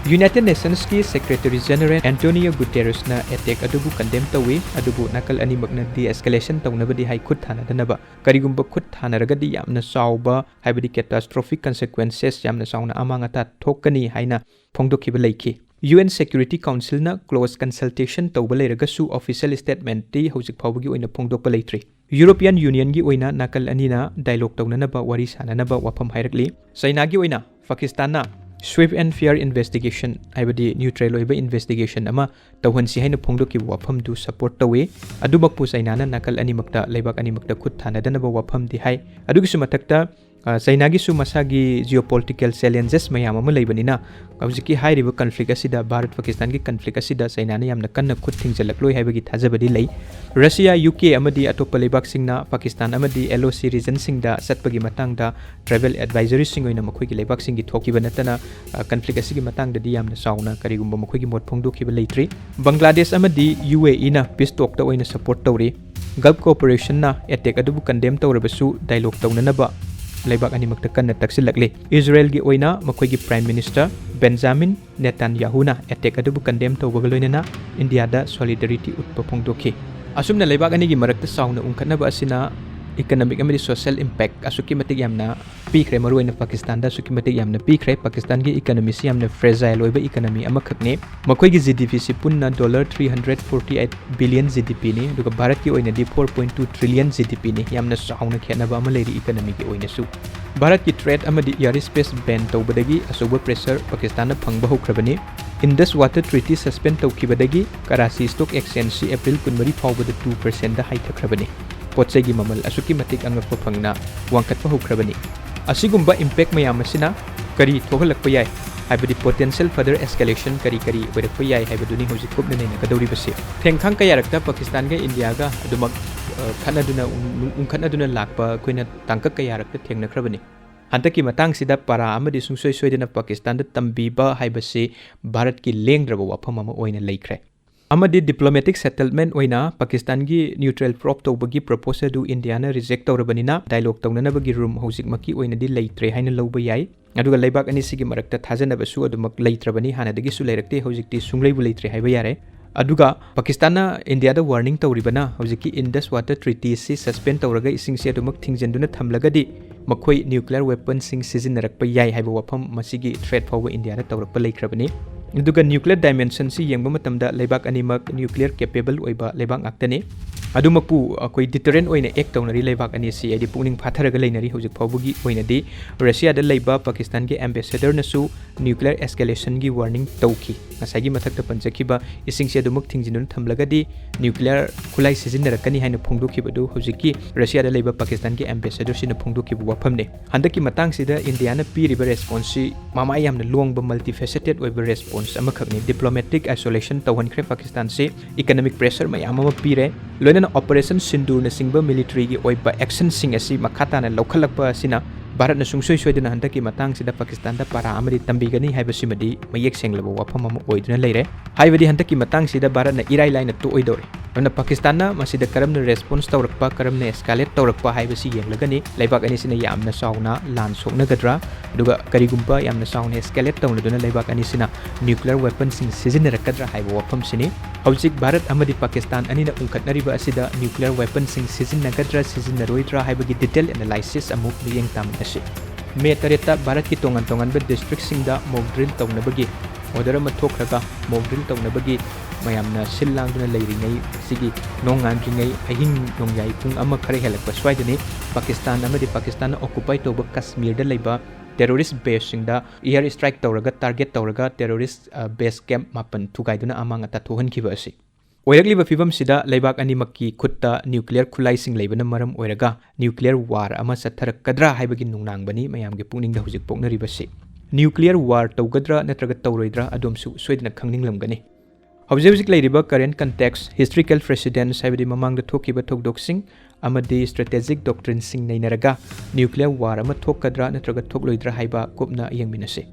United Nationsꯀꯤ Secretary General Antonio Guterresꯅ attack ꯑꯗꯨꯕꯨ condemn ꯇꯧꯏ, ꯑꯗꯨꯕꯨ ꯅꯥꯀꯜ ꯑꯅꯤꯃꯛꯅ de-escalation ꯇꯧꯅꯕꯗꯤ ꯍꯥꯏ, ꯈꯨꯠ ꯊꯥꯅꯗꯅꯕ꯫ ꯀꯔꯤꯒꯨꯝꯕ ꯈꯨꯠ ꯊꯥꯅꯔꯒꯗꯤ ꯌꯥꯝꯅ ꯆꯥꯎꯕ, ꯍꯥꯏꯕꯗꯤ catastrophic consequences, ꯌꯥꯝꯅ ꯆꯥꯎꯅ ꯑꯃꯥꯡ ꯑꯇꯥ ꯊꯣꯛꯀꯅꯤ ꯍꯥꯏꯅ ꯐꯣꯡꯗꯣꯛꯈꯤꯕ ꯂꯩꯈꯤ꯫ UN Security Councilꯅ close consultation ꯇꯧꯕ ꯂꯩꯔꯒꯁꯨ official statementꯇꯤ ꯍꯧꯖꯤꯛ ꯐꯥꯎꯕꯒꯤ ꯑꯣꯏꯅ ꯐꯣꯡꯗꯣꯛꯄ ꯂꯩꯇ꯭ꯔꯤ꯫ European Unionꯒꯤ ꯑꯣꯏꯅ ꯅꯥꯀꯜ ꯑꯅꯤꯅ dialogue ꯇꯧꯅꯅꯕ, ꯋꯥꯔꯤ ꯁꯥꯅꯅꯕ ꯋꯥꯐꯝ ꯍꯥꯏꯔꯛꯂꯤ꯫ ꯆꯩꯅꯥꯒꯤ ꯑꯣꯏꯅ ꯄꯥꯀꯤꯁꯇꯥꯟꯅ swift and fair investigation, ꯍꯥꯏꯕꯗꯤ neutral ꯑꯣꯏꯕ investigation ꯑꯃ ꯇꯧꯍꯟꯁꯤ ꯍꯥꯏꯅ ꯐꯣꯡꯗꯣꯛꯈꯤꯕ ꯋꯥꯐꯝꯗꯨ support ꯇꯧꯏ꯫ ꯑꯗꯨꯃꯛꯄꯨ ꯆꯩꯅꯥꯅ ꯅꯥꯀꯜ ꯑꯅꯤꯃꯛꯇ, ꯂꯩꯕꯥꯛ ꯑꯅꯤꯃꯛꯇ ꯈꯨꯠ ꯊꯥꯅꯗꯅꯕ ꯋꯥꯐꯝꯗꯤ ꯍꯥꯏ꯫ ꯑꯗꯨꯒꯤꯁꯨ ꯃꯊꯛꯇ, ꯑ, ꯆꯩꯅꯥꯒꯤꯁꯨ ꯃꯁꯥꯒꯤ geopolitical challenges ꯃꯌꯥꯝ ꯑꯃ ꯂꯩꯕꯅꯤꯅ, ꯍꯧꯖꯤꯛꯀꯤ ꯍꯥꯏꯔꯤꯕ conflict ꯑꯁꯤꯗ, ꯚꯥꯔꯠ ꯄꯥꯀꯤꯁꯇꯥꯟꯒꯤ conflict ꯑꯁꯤꯗ ꯆꯩꯅꯥꯅ ꯌꯥꯝꯅ ꯀꯟꯅ ꯈꯨꯠ ꯊꯤꯡꯖꯤꯜꯂꯛꯂꯣꯏ ꯍꯥꯏꯕꯒꯤ ꯊꯥꯖꯕꯗꯤ ꯂꯩ꯫ ꯔꯁꯤꯌꯥ, UK ꯑꯃꯗꯤ ꯑꯇꯣꯞꯄ ꯂꯩꯕꯥꯛꯁꯤꯡꯅ ꯄꯥꯀꯤꯁꯇꯥꯟ ꯑꯃꯗꯤ LOC regionꯁꯤꯡꯗ ꯆꯠꯄꯒꯤ ꯃꯇꯥꯡꯗ travel advisoryꯁꯤꯡ ꯑꯣꯏꯅ ꯃꯈꯣꯏꯒꯤ ꯂꯩꯕꯥꯛꯁꯤꯡꯒꯤ ꯊꯣꯛꯈꯤꯕ ꯅꯠꯇꯅ, ꯑ, conflict ꯑꯁꯤꯒꯤ ꯃꯇꯥꯡꯗꯗꯤ ꯌꯥꯝꯅ ꯆꯥꯎꯅ ꯀꯔꯤꯒꯨꯝꯕ ꯃꯈꯣꯏꯒꯤ ꯃꯣꯠ ꯐꯣꯡꯗꯣꯛꯈꯤꯕ ꯂꯩꯇ꯭ꯔꯤ꯫ ꯕꯪꯒ꯭ꯂꯥꯗꯦꯁ ꯑꯃꯗꯤ UAEꯅ peace talkꯇ ꯑꯣꯏꯅ support ꯇꯧꯔꯤ꯫ Gulf Cooperationꯅ attack ꯑꯗꯨꯕꯨ condemn ꯇꯧꯔꯕꯁꯨ dialogue ꯇꯧꯅꯅꯕ ꯂꯩꯕꯥꯛ ꯑꯅꯤꯃꯛꯇ ꯀꯟꯅ ꯇꯛꯁꯤꯜꯂꯛꯂꯤ꯫ ꯏꯖꯔꯦꯜꯒꯤ ꯑꯣꯏꯅ ꯃꯈꯣꯏꯒꯤ Prime Minister Benjamin Netanyahuꯅ attack ꯑꯗꯨꯕꯨ condemn ꯇꯧꯕꯒ ꯂꯣꯏꯅꯅ ꯏꯟꯗꯤꯌꯥꯗ solidarity ꯎꯠꯄ ꯐꯣꯡꯗꯣꯛꯈꯤ꯫ ꯑꯁꯨꯝꯅ ꯂꯩꯕꯥꯛ ꯑꯅꯤꯒꯤ ꯃꯔꯛꯇ ꯆꯥꯎꯅ ꯎꯪꯈꯠꯅꯕ ꯑꯁꯤꯅ economic ꯑꯃꯗꯤ social impact ꯑꯁꯨꯛꯀꯤ ꯃꯇꯤꯛ ꯌꯥꯝꯅ ꯄꯤꯈ꯭ꯔꯦ, ꯃꯔꯨꯑꯣꯏꯅ ꯄꯥꯀꯤꯁꯇꯥꯟꯗ ꯑꯁꯨꯛꯀꯤ ꯃꯇꯤꯛ ꯌꯥꯝꯅ ꯄꯤꯈ꯭ꯔꯦ꯫ ꯄꯥꯀꯤꯁꯇꯥꯟꯒꯤ economyꯁꯤ ꯌꯥꯝꯅ fragile ꯑꯣꯏꯕ economy ꯑꯃꯈꯛꯅꯤ꯫ ꯃꯈꯣꯏꯒꯤ GDPꯁꯤ ꯄꯨꯟꯅ dollar three hundred forty eight billion GDPꯅꯤ, ꯑꯗꯨꯒ ꯚꯥꯔꯠꯀꯤ ꯑꯣꯏꯅꯗꯤ four point two trillion GDPꯅꯤ꯫ ꯌꯥꯝꯅ ꯆꯥꯎꯅ ꯈꯦꯠꯅꯕ ꯑꯃ ꯂꯩꯔꯤ economyꯒꯤ ꯑꯣꯏꯅꯁꯨ꯫ ꯚꯥꯔꯠꯀꯤ trade ꯑꯃꯗꯤ airspace ban ꯇꯧꯕꯗꯒꯤ ꯑꯆꯧꯕ pressure ꯄꯥꯀꯤꯁꯇꯥꯟꯅ ꯐꯪꯕ ꯍꯧꯈ꯭ꯔꯕꯅꯤ꯫ Indus Water Treaty suspend ꯇꯧꯈꯤꯕꯗꯒꯤ Karachi stock exchangeꯁꯤ April ꯀꯨꯟꯃꯔꯤ ꯐꯥꯎꯕꯗ two percentꯗ ꯍꯥꯏꯊꯈ꯭ꯔꯕꯅꯤ꯫ ꯄꯣꯠ ꯆꯩꯒꯤ ꯃꯃꯜ ꯑꯁꯨꯛꯀꯤ ꯃꯇꯤꯛ ꯑꯉꯛꯄ ꯐꯪꯅ ꯋꯥꯡꯈꯠꯄ ꯍꯧꯈ꯭ꯔꯕꯅꯤ꯫ ꯑꯁꯤꯒꯨꯝꯕ impact ꯃꯌꯥꯝ ꯑꯁꯤꯅ ꯀꯔꯤ ꯊꯣꯛꯍꯜꯂꯛꯄ ꯌꯥꯏ, ꯍꯥꯏꯕꯗꯤ potential further escalation ꯀꯔꯤ ꯀꯔꯤ ꯑꯣꯏꯔꯛꯄ ꯌꯥꯏ ꯍꯥꯏꯕꯗꯨꯅꯤ ꯍꯧꯖꯤꯛ ꯀꯨꯞꯅ ꯅꯩꯅꯒꯗꯧꯔꯤꯕꯁꯤ꯫ ꯊꯦꯡꯈꯥꯡ ꯀꯌꯥꯔꯛꯇ ꯄꯥꯀꯤꯁꯇꯥꯟꯒ ꯏꯟꯗꯤꯌꯥꯒ ꯑꯗꯨꯃꯛ, ꯑ, ꯈꯠꯅꯗꯨꯅ, ꯎ-, ꯎꯪꯈꯠꯅꯗꯨꯅ ꯂꯥꯛꯄ ꯑꯩꯈꯣꯏꯅ ꯇꯥꯡꯀꯛ ꯀꯌꯥꯔꯛꯇ ꯊꯦꯡꯅꯈ꯭ꯔꯕꯅꯤ꯫ ꯍꯟꯗꯛꯀꯤ ꯃꯇꯥꯡꯁꯤꯗ ꯄꯥꯔꯥ ꯑꯃꯗꯤ ꯁꯨꯡꯁꯣꯏ ꯁꯣꯏꯗꯅ ꯄꯥꯀꯤꯁꯇꯥꯟꯗ ꯇꯝꯕꯤꯕ ꯍꯥꯏꯕꯁꯤ ꯚꯥꯔꯠꯀꯤ ꯂꯦꯡꯗ꯭ꯔꯕ ꯋꯥꯐꯝ ꯑꯃ ꯑꯣꯏꯅ ꯂꯩꯈ꯭ꯔꯦ꯫ ꯑꯃꯗꯤ diplomatic settlement ꯑꯣꯏꯅ ꯄꯥꯀꯤꯁꯇꯥꯟꯒꯤ neutral probe ꯇꯧꯕꯒꯤ proposal ꯑꯗꯨ ꯏꯟꯗꯤꯌꯥꯅ reject ꯇꯧꯔꯕꯅꯤꯅ dialogue ꯇꯧꯅꯅꯕꯒꯤ room ꯍꯧꯖꯤꯛꯃꯛꯀꯤ ꯑꯣꯏꯅꯗꯤ ꯂꯩꯇ꯭ꯔꯦ ꯍꯥꯏꯅ ꯂꯧꯕ ꯌꯥꯏ꯫ ꯑꯗꯨꯒ ꯂꯩꯕꯥꯛ ꯑꯅꯤꯁꯤꯒꯤ ꯃꯔꯛꯇ ꯊꯥꯖꯅꯕꯁꯨ ꯑꯗꯨꯃꯛ ꯂꯩꯇ꯭ꯔꯕꯅꯤ, ꯍꯥꯟꯅꯗꯒꯤꯁꯨ ꯂꯩꯔꯛꯇꯦ, ꯍꯧꯖꯤꯛꯇꯤ ꯁꯨꯡꯂꯩꯕꯨ ꯂꯩꯇ꯭ꯔꯦ ꯍꯥꯏꯕ ꯌꯥꯔꯦ꯫ ꯑꯗꯨꯒ ꯄꯥꯀꯤꯁꯇꯥꯟꯅ ꯏꯟꯗꯤꯌꯥꯗ warning ꯇꯧꯔꯤꯕꯅ ꯍꯧꯖꯤꯛꯀꯤ Indus Water Treatyꯁꯤ suspend ꯇꯧꯔꯒ ꯏꯁꯤꯡꯁꯤ ꯑꯗꯨꯃꯛ ꯊꯤꯡꯖꯤꯟꯗꯨꯅ ꯊꯝꯂꯒꯗꯤ ꯃꯈꯣꯏ nuclear weaponꯁꯤꯡ ꯁꯤꯖꯤꯟꯅꯔꯛꯄ ꯌꯥꯏ ꯍꯥꯏꯕ ꯋꯥꯐꯝ ꯃꯁꯤꯒꯤ threat ꯐꯥꯎꯕ ꯏꯟꯗꯤꯌꯥꯗ ꯇꯧꯔꯛꯄ ꯂꯩꯈ꯭ꯔꯕꯅꯤ꯫ ꯑꯗꯨꯒ nuclear dimensionꯁꯤ ꯌꯦꯡꯕ ꯃꯇꯝꯗ ꯂꯩꯕꯥꯛ ꯑꯅꯤꯃꯛ nuclear capable ꯑꯣꯏꯕ ꯂꯩꯕꯥꯛ ꯉꯥꯛꯇꯅꯤ꯫ ꯑꯗꯨꯃꯛꯄꯨ ꯑꯩꯈꯣꯏ deterrent ꯑꯣꯏꯅ act ꯇꯧꯅꯔꯤ ꯂꯩꯕꯥꯛ ꯑꯅꯤꯁꯤ, ꯍꯥꯏꯗꯤ ꯄꯨꯛꯅꯤꯡ ꯐꯥꯊꯔꯒ ꯂꯩꯅꯔꯤ ꯍꯧꯖꯤꯛ ꯐꯥꯎꯕꯒꯤ ꯑꯣꯏꯅꯗꯤ꯫ ꯔꯁꯤꯌꯥꯗ ꯂꯩꯕ ꯄꯥꯀꯤꯁꯇꯥꯟꯒꯤ ambassadorꯅꯁꯨ nuclear escalationꯒꯤ warning ꯇꯧꯈꯤ꯫ ꯉꯁꯥꯏꯒꯤ ꯃꯊꯛꯇ ꯄꯟꯖꯈꯤꯕ ꯏꯁꯤꯡꯁꯦ ꯑꯗꯨꯃꯛ ꯊꯤꯡꯖꯤꯟꯗꯨꯅ ꯊꯝꯂꯒꯗꯤ nuclear ꯈꯨꯠꯂꯥꯏ ꯁꯤꯖꯤꯟꯅꯔꯛꯀꯅꯤ ꯍꯥꯏꯅ ꯐꯣꯡꯗꯣꯛꯈꯤꯕꯗꯨ ꯍꯧꯖꯤꯛꯀꯤ ꯔꯁꯤꯌꯥꯗ ꯂꯩꯕ ꯄꯥꯀꯤꯁꯇꯥꯟꯒꯤ ambassadorꯁꯤꯅ ꯐꯣꯡꯗꯣꯛꯈꯤꯕ ꯋꯥꯐꯝꯅꯤ꯫ ꯍꯟꯗꯛꯀꯤ ꯃꯇꯥꯡꯁꯤꯗ ꯏꯟꯗꯤꯌꯥꯅ ꯄꯤꯔꯤꯕ responseꯁꯤ ꯃꯃꯥꯏ ꯌꯥꯝꯅ ꯂꯣꯡꯕ, multifaceted ꯑꯣꯏꯕ response ꯑꯃꯈꯛꯅꯤ꯫ Diplomatic isolation ꯇꯧꯍꯟꯈ꯭ꯔꯦ ꯄꯥꯀꯤꯁꯇꯥꯟꯁꯤ, economic pressure ꯃꯌꯥꯝ ꯑꯃ ꯄꯤꯔꯦ, ꯂꯣꯏꯅꯅ Operation Sindoorꯅꯆꯤꯡꯕ militaryꯒꯤ ꯑꯣꯏꯕ actionꯁꯤꯡ ꯑꯁꯤ ꯃꯈꯥ ꯇꯥꯅ ꯂꯧꯈꯠꯂꯛꯄ ꯑꯁꯤꯅ ꯚꯥꯔꯠꯅ ꯁꯨꯡꯁꯣꯏ ꯁꯣꯏꯗꯅ ꯍꯟꯗꯛꯀꯤ ꯃꯇꯥꯡꯁꯤꯗ ꯄꯥꯀꯤꯁꯇꯥꯟꯗ ꯄꯥꯔꯥ ꯑꯃꯗꯤ ꯇꯝꯕꯤꯒꯅꯤ ꯍꯥꯏꯕꯁꯤꯃꯗꯤ ꯃꯌꯦꯛ ꯁꯦꯡꯂꯕ ꯋꯥꯐꯝ ꯑꯃ ꯑꯣꯏꯗꯨꯅ ꯂꯩꯔꯦ꯫ ꯍꯥꯏꯕꯗꯤ ꯍꯟꯗꯛꯀꯤ ꯃꯇꯥꯡꯁꯤꯗ ꯚꯥꯔꯠꯅ ꯏꯔꯥꯏ ꯂꯥꯏꯅ ꯇꯣꯛꯑꯣꯏꯗꯧꯔꯦ꯫ ꯑꯗꯨꯅ ꯄꯥꯀꯤꯁꯇꯥꯟꯅ ꯃꯁꯤꯗ ꯀꯔꯝꯅ response ꯇꯧꯔꯛꯄ, ꯀꯔꯝꯅ escalate ꯇꯧꯔꯛꯄ ꯍꯥꯏꯕꯁꯤ ꯌꯦꯡꯂꯒꯅꯤ ꯂꯩꯕꯥꯛ ꯑꯅꯤꯁꯤꯅ ꯌꯥꯝꯅ ꯆꯥꯎꯅ ꯂꯥꯟ ꯁꯣꯛꯅꯒꯗ꯭ꯔꯥ, ꯑꯗꯨꯒ ꯀꯔꯤꯒꯨꯝꯕ ꯌꯥꯝꯅ ꯆꯥꯎꯅ escalate ꯇꯧꯅꯗꯨꯅ ꯂꯩꯕꯥꯛ ꯑꯅꯤꯁꯤꯅ nuclear weaponꯁꯤꯡ ꯁꯤꯖꯤꯟꯅꯔꯛꯀꯗ꯭ꯔꯥ ꯍꯥꯏꯕ ꯋꯥꯐꯝꯁꯤꯅꯤ꯫ ꯍꯧꯖꯤꯛ ꯚꯥꯔꯠ ꯑꯃꯗꯤ ꯄꯥꯀꯤꯁꯇꯥꯟ ꯑꯅꯤꯅ ꯎꯪꯈꯠꯅꯔꯤꯕ ꯑꯁꯤꯗ nuclear weaponꯁꯤꯡ ꯁꯤꯖꯤꯟꯅꯒꯗ꯭ꯔꯥ ꯁꯤꯖꯤꯟꯅꯔꯣꯏꯗ꯭ꯔꯥ ꯍꯥꯏꯕꯒꯤ detail analysis ꯑꯃꯨꯛ ꯃꯤꯠꯌꯦꯡ ꯇꯥꯃꯤꯟꯅꯁꯤ꯫ ꯃꯦ ꯇꯔꯦꯠꯇ ꯚꯥꯔꯠꯀꯤ ꯇꯣꯉꯥꯟ ꯇꯣꯉꯥꯟꯕ districtꯁꯤꯡꯗ mock drill ꯇꯧꯅꯕꯒꯤ order ꯑꯃ ꯊꯣꯛꯈ꯭ꯔꯒ, mock drill ꯇꯧꯅꯕꯒꯤ ꯃꯌꯥꯝꯅ ꯁꯤꯜ ꯂꯥꯡꯗꯨꯅ ꯂꯩꯔꯤꯉꯩ, ꯁꯤꯒꯤ ꯅꯣꯡꯉꯥꯟꯗ꯭ꯔꯤꯉꯩ ꯑꯍꯤꯡ ꯅꯣꯡꯌꯥꯏ ꯄꯨꯡ ꯑꯃ ꯈꯔ ꯍꯦꯜꯂꯛꯄ ꯁ꯭ꯋꯥꯏꯗꯅꯤ ꯄꯥꯀꯤꯁꯇꯥꯟ ꯑꯃꯗꯤ ꯄꯥꯀꯤꯁꯇꯥꯟꯅ occupy ꯇꯧꯕ ꯀꯥꯁꯃꯤꯔꯗ ꯂꯩꯕ terrorist baseꯁꯤꯡꯗ air strike ꯇꯧꯔꯒ, target ꯇꯧꯔꯒ terrorist, ꯑ, base camp ꯃꯥꯄꯟ ꯊꯨꯒꯥꯏꯗꯨꯅ ꯑꯃꯥꯡ ꯑꯇꯥ ꯊꯣꯛꯍꯟꯈꯤꯕ ꯑꯁꯤ꯫ ꯑꯣꯏꯔꯛꯂꯤꯕ ꯐꯤꯕꯝꯁꯤꯗ ꯂꯩꯕꯥꯛ ꯑꯅꯤꯃꯛꯀꯤ ꯈꯨꯠꯇ nuclear ꯈꯨꯠꯂꯥꯏꯁꯤꯡ ꯂꯩꯕꯅ ꯃꯔꯝ ꯑꯣꯏꯔꯒ nuclear war ꯑꯃ ꯆꯠꯊꯔꯛꯀꯗ꯭ꯔꯥ ꯍꯥꯏꯕꯒꯤ ꯅꯨꯡꯅꯥꯡꯕꯅꯤ ꯃꯌꯥꯝꯒꯤ ꯄꯨꯛꯅꯤꯡꯗ ꯍꯧꯖꯤꯛ ꯄꯣꯛꯅꯔꯤꯕꯁꯤ꯫ Nuclear war ꯇꯧꯒꯗ꯭ꯔꯥ ꯅꯠꯇ꯭ꯔꯒ ꯇꯧꯔꯣꯏꯗ꯭ꯔꯥ, ꯑꯗꯣꯝꯁꯨ ꯁꯣꯏꯗꯅ ꯈꯪꯅꯤꯡꯂꯝꯒꯅꯤ꯫ ꯍꯧꯖꯤꯛ ꯍꯧꯖꯤꯛ ꯂꯩꯔꯤꯕ current context, historical precedents, ꯍꯥꯏꯕꯗꯤ ꯃꯃꯥꯡꯗ ꯊꯣꯛꯈꯤꯕ ꯊꯧꯗꯣꯛꯁꯤꯡ ꯑꯃꯗꯤ strategic doctrineꯁꯤꯡ ꯅꯩꯅꯔꯒ nuclear war ꯑꯃ ꯊꯣꯛꯀꯗ꯭ꯔꯥ ꯅꯠꯇ꯭ꯔꯒ ꯊꯣꯛꯂꯣꯏꯗ꯭ꯔꯥ ꯍꯥꯏꯕ ꯀꯨꯞꯅ ꯌꯦꯡꯃꯤꯟꯅꯁꯤ꯫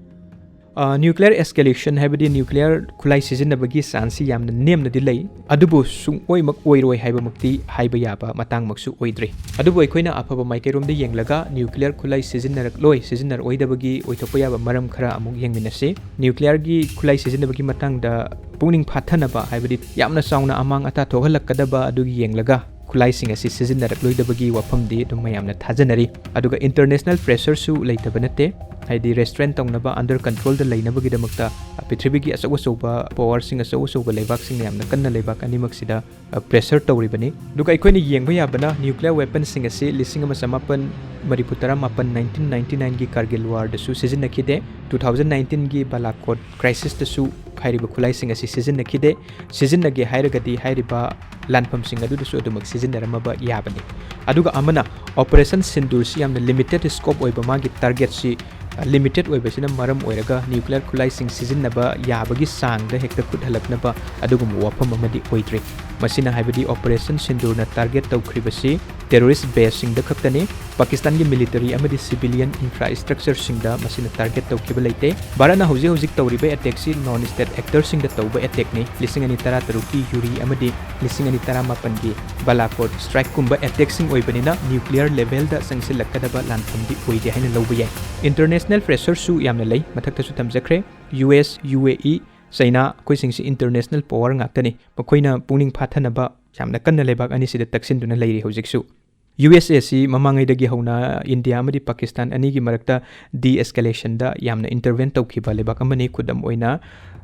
ꯑ, nuclear escalation, ꯍꯥꯏꯕꯗꯤ nuclear ꯈꯨꯠꯂꯥꯏ ꯁꯤꯖꯤꯟꯅꯕꯒꯤ chanceꯁꯤ ꯌꯥꯝꯅ ꯅꯦꯝꯅꯗꯤ ꯂꯩ, ꯑꯗꯨꯕꯨ ꯁꯨꯡꯑꯣꯏꯃꯛ ꯑꯣꯏꯔꯣꯏ ꯍꯥꯏꯕꯃꯛꯇꯤ ꯍꯥꯏꯕ ꯌꯥꯕ ꯃꯇꯥꯡꯃꯛꯁꯨ ꯑꯣꯏꯗ꯭ꯔꯤ꯫ ꯑꯗꯨꯕꯨ ꯑꯩꯈꯣꯏꯅ ꯑꯐꯕ ꯃꯥꯏꯀꯩꯔꯣꯝꯗ ꯌꯦꯡꯂꯒ nuclear ꯈꯨꯠꯂꯥꯏ ꯁꯤꯖꯤꯟꯅꯔꯛꯂꯣꯏ, ꯁꯤꯖꯤꯟꯅꯔꯛꯑꯣꯏꯗꯕꯒꯤ ꯑꯣꯏꯊꯣꯛꯄ ꯌꯥꯕ ꯃꯔꯝ ꯈꯔ ꯑꯃꯨꯛ ꯌꯦꯡꯃꯤꯟꯅꯁꯤ꯫ Nuclearꯒꯤ ꯈꯨꯠꯂꯥꯏ ꯁꯤꯖꯤꯟꯅꯕꯒꯤ ꯃꯇꯥꯡꯗ ꯄꯨꯛꯅꯤꯡ ꯐꯥꯊꯅꯕ, ꯍꯥꯏꯕꯗꯤ ꯌꯥꯝꯅ ꯆꯥꯎꯅ ꯑꯃꯥꯡ ꯑꯇꯥ ꯊꯣꯛꯍꯜꯂꯛꯀꯗꯕ ꯑꯗꯨꯒꯤ ꯌꯦꯡꯂꯒ ꯈꯨꯠꯂꯥꯏꯁꯤꯡ ꯑꯁꯤ ꯁꯤꯖꯤꯟꯅꯔꯛꯂꯣꯏꯗꯕꯒꯤ ꯋꯥꯐꯝꯗꯤ ꯑꯗꯨꯝ ꯃꯌꯥꯝꯅ ꯊꯥꯖꯅꯔꯤ꯫ ꯑꯗꯨꯒ international pressureꯁꯨ ꯂꯩꯇꯕ ꯅꯠꯇꯦ, ꯍꯥꯏꯗꯤ restrain ꯇꯧꯅꯕ, under controlꯗ ꯂꯩꯅꯕꯒꯤꯗꯃꯛꯇ ꯄ꯭ꯔꯤꯊꯤꯕꯤꯒꯤ ꯑꯆꯧ ꯑꯆꯧꯕ powerꯁꯤꯡ, ꯑꯆꯧ ꯑꯆꯧꯕ ꯂꯩꯕꯥꯛꯁꯤꯡꯅ ꯌꯥꯝꯅ ꯀꯟꯅ ꯂꯩꯕꯥꯛ ꯑꯅꯤꯃꯛꯁꯤꯗ pressure ꯇꯧꯔꯤꯕꯅꯤ꯫ ꯑꯗꯨꯒ ꯑꯩꯈꯣꯏꯅ ꯌꯦꯡꯕ ꯌꯥꯕꯅ nuclear weaponꯁꯤꯡ ꯑꯁꯤ ꯂꯤꯁꯤꯡ ꯑꯃ ꯆꯃꯥꯄꯟ ꯃꯔꯤꯐꯨ ꯇꯔꯥ ꯃꯥꯄꯟ, nineteen ninety nineꯒꯤ Kargil warꯗꯁꯨ ꯁꯤꯖꯤꯟꯅꯈꯤꯗꯦ꯫ Two thousand nineteenꯒꯤ Balakot crisisꯇꯁꯨ ꯍꯥꯏꯔꯤꯕ ꯈꯨꯠꯂꯥꯏꯁꯤꯡ ꯑꯁꯤ ꯁꯤꯖꯤꯟꯅꯈꯤꯗꯦ꯫ ꯁꯤꯖꯤꯟꯅꯒꯦ ꯍꯥꯏꯔꯒꯗꯤ ꯍꯥꯏꯔꯤꯕ ꯂꯥꯟꯐꯝꯁꯤꯡ ꯑꯗꯨꯗꯁꯨ ꯑꯗꯨꯃꯛ ꯁꯤꯖꯤꯟꯅꯔꯝꯃꯕ ꯌꯥꯕꯅꯤ꯫ ꯑꯗꯨꯒ ꯑꯃꯅ Operation Sindoorꯁꯤ ꯌꯥꯝꯅ limited scope ꯑꯣꯏꯕ ꯃꯥꯒꯤ targetꯁꯤ ꯂꯤꯃꯤꯇꯦꯠ ꯑꯣꯏꯕꯁꯤꯅ ꯃꯔꯝ ꯑꯣꯏꯔꯒ ꯅ꯭ꯌꯨꯀ꯭ꯂꯤꯌꯔ ꯈꯨꯠꯂꯥꯏꯁꯤꯡ ꯁꯤꯖꯤꯟꯅꯕ ꯌꯥꯕꯒꯤ ꯆꯥꯡꯗ ꯍꯦꯛꯇ ꯈꯨꯠ ꯍꯜꯂꯛꯅꯕ ꯑꯗꯨꯒꯨꯝꯕ ꯋꯥꯐꯝ ꯑꯃꯗꯤ ꯑꯣꯏꯗ꯭ꯔꯤ꯫ ꯃꯁꯤꯅ ꯍꯥꯏꯕꯗꯤ Operation Sindoorꯅ target ꯇꯧꯈ꯭ꯔꯤꯕꯁꯤ terrorist baseꯁꯤꯡꯗ ꯈꯛꯇꯅꯤ꯫ ꯄꯥꯀꯤꯁꯇꯥꯟꯒꯤ military ꯑꯃꯗꯤ civilian infrastructureꯁꯤꯡꯗ ꯃꯁꯤꯅ target ꯇꯧꯈꯤꯕ ꯂꯩꯇꯦ꯫ ꯚꯥꯔꯠꯅ ꯍꯧꯖꯤꯛ ꯍꯧꯖꯤꯛ ꯇꯧꯔꯤꯕ attackꯁꯤ non state actorꯁꯤꯡꯗ ꯇꯧꯕ attackꯅꯤ꯫ ꯂꯤꯁꯤꯡ ꯑꯅꯤ ꯇꯔꯥ ꯇꯔꯨꯛꯀꯤ ꯌꯨꯔꯤ ꯑꯃꯗꯤ ꯂꯤꯁꯤꯡ ꯑꯅꯤ ꯇꯔꯥꯃꯥꯄꯟꯒꯤ ꯕꯥꯂꯥꯀꯣꯠ strikeꯀꯨꯝꯕ attackꯁꯤꯡ ꯑꯣꯏꯕꯅꯤꯅ ꯅ꯭ꯌꯨꯀ꯭ꯂꯤꯌꯔ levelꯗ ꯆꯪꯁꯤꯜꯂꯛꯀꯗꯕ ꯂꯥꯟꯐꯝꯗꯤ ꯑꯣꯏꯗꯦ ꯍꯥꯏꯅ ꯂꯧꯕ ꯌꯥꯏ꯫ International pressureꯁꯨ ꯌꯥꯝꯅ ꯂꯩ꯫ ꯃꯊꯛꯇꯁꯨ ꯊꯝꯖꯈ꯭ꯔꯦ, US, UAE, ꯆꯩꯅꯥ, ꯑꯩꯈꯣꯏꯁꯤꯡꯁꯤ international power ꯉꯥꯛꯇꯅꯤ꯫ ꯃꯈꯣꯏꯅ ꯄꯨꯛꯅꯤꯡ ꯐꯥꯊꯅꯕ ꯌꯥꯝꯅ ꯀꯟꯅ ꯂꯩꯕꯥꯛ ꯑꯅꯤꯁꯤꯗ ꯇꯛꯁꯤꯟꯗꯨꯅ ꯂꯩꯔꯤ ꯍꯧꯖꯤꯛꯁꯨ꯫ USAꯁꯤ ꯃꯃꯥꯡꯉꯩꯗꯒꯤ ꯍꯧꯅ ꯏꯟꯗꯤꯌꯥ ꯑꯃꯗꯤ ꯄꯥꯀꯤꯁꯇꯥꯟ ꯑꯅꯤꯒꯤ ꯃꯔꯛꯇ de-escalationꯗ ꯌꯥꯝꯅ intervene ꯇꯧꯈꯤꯕ ꯂꯩꯕꯥꯛ ꯑꯃꯅꯤ꯫ ꯈꯨꯗꯝ ꯑꯣꯏꯅ,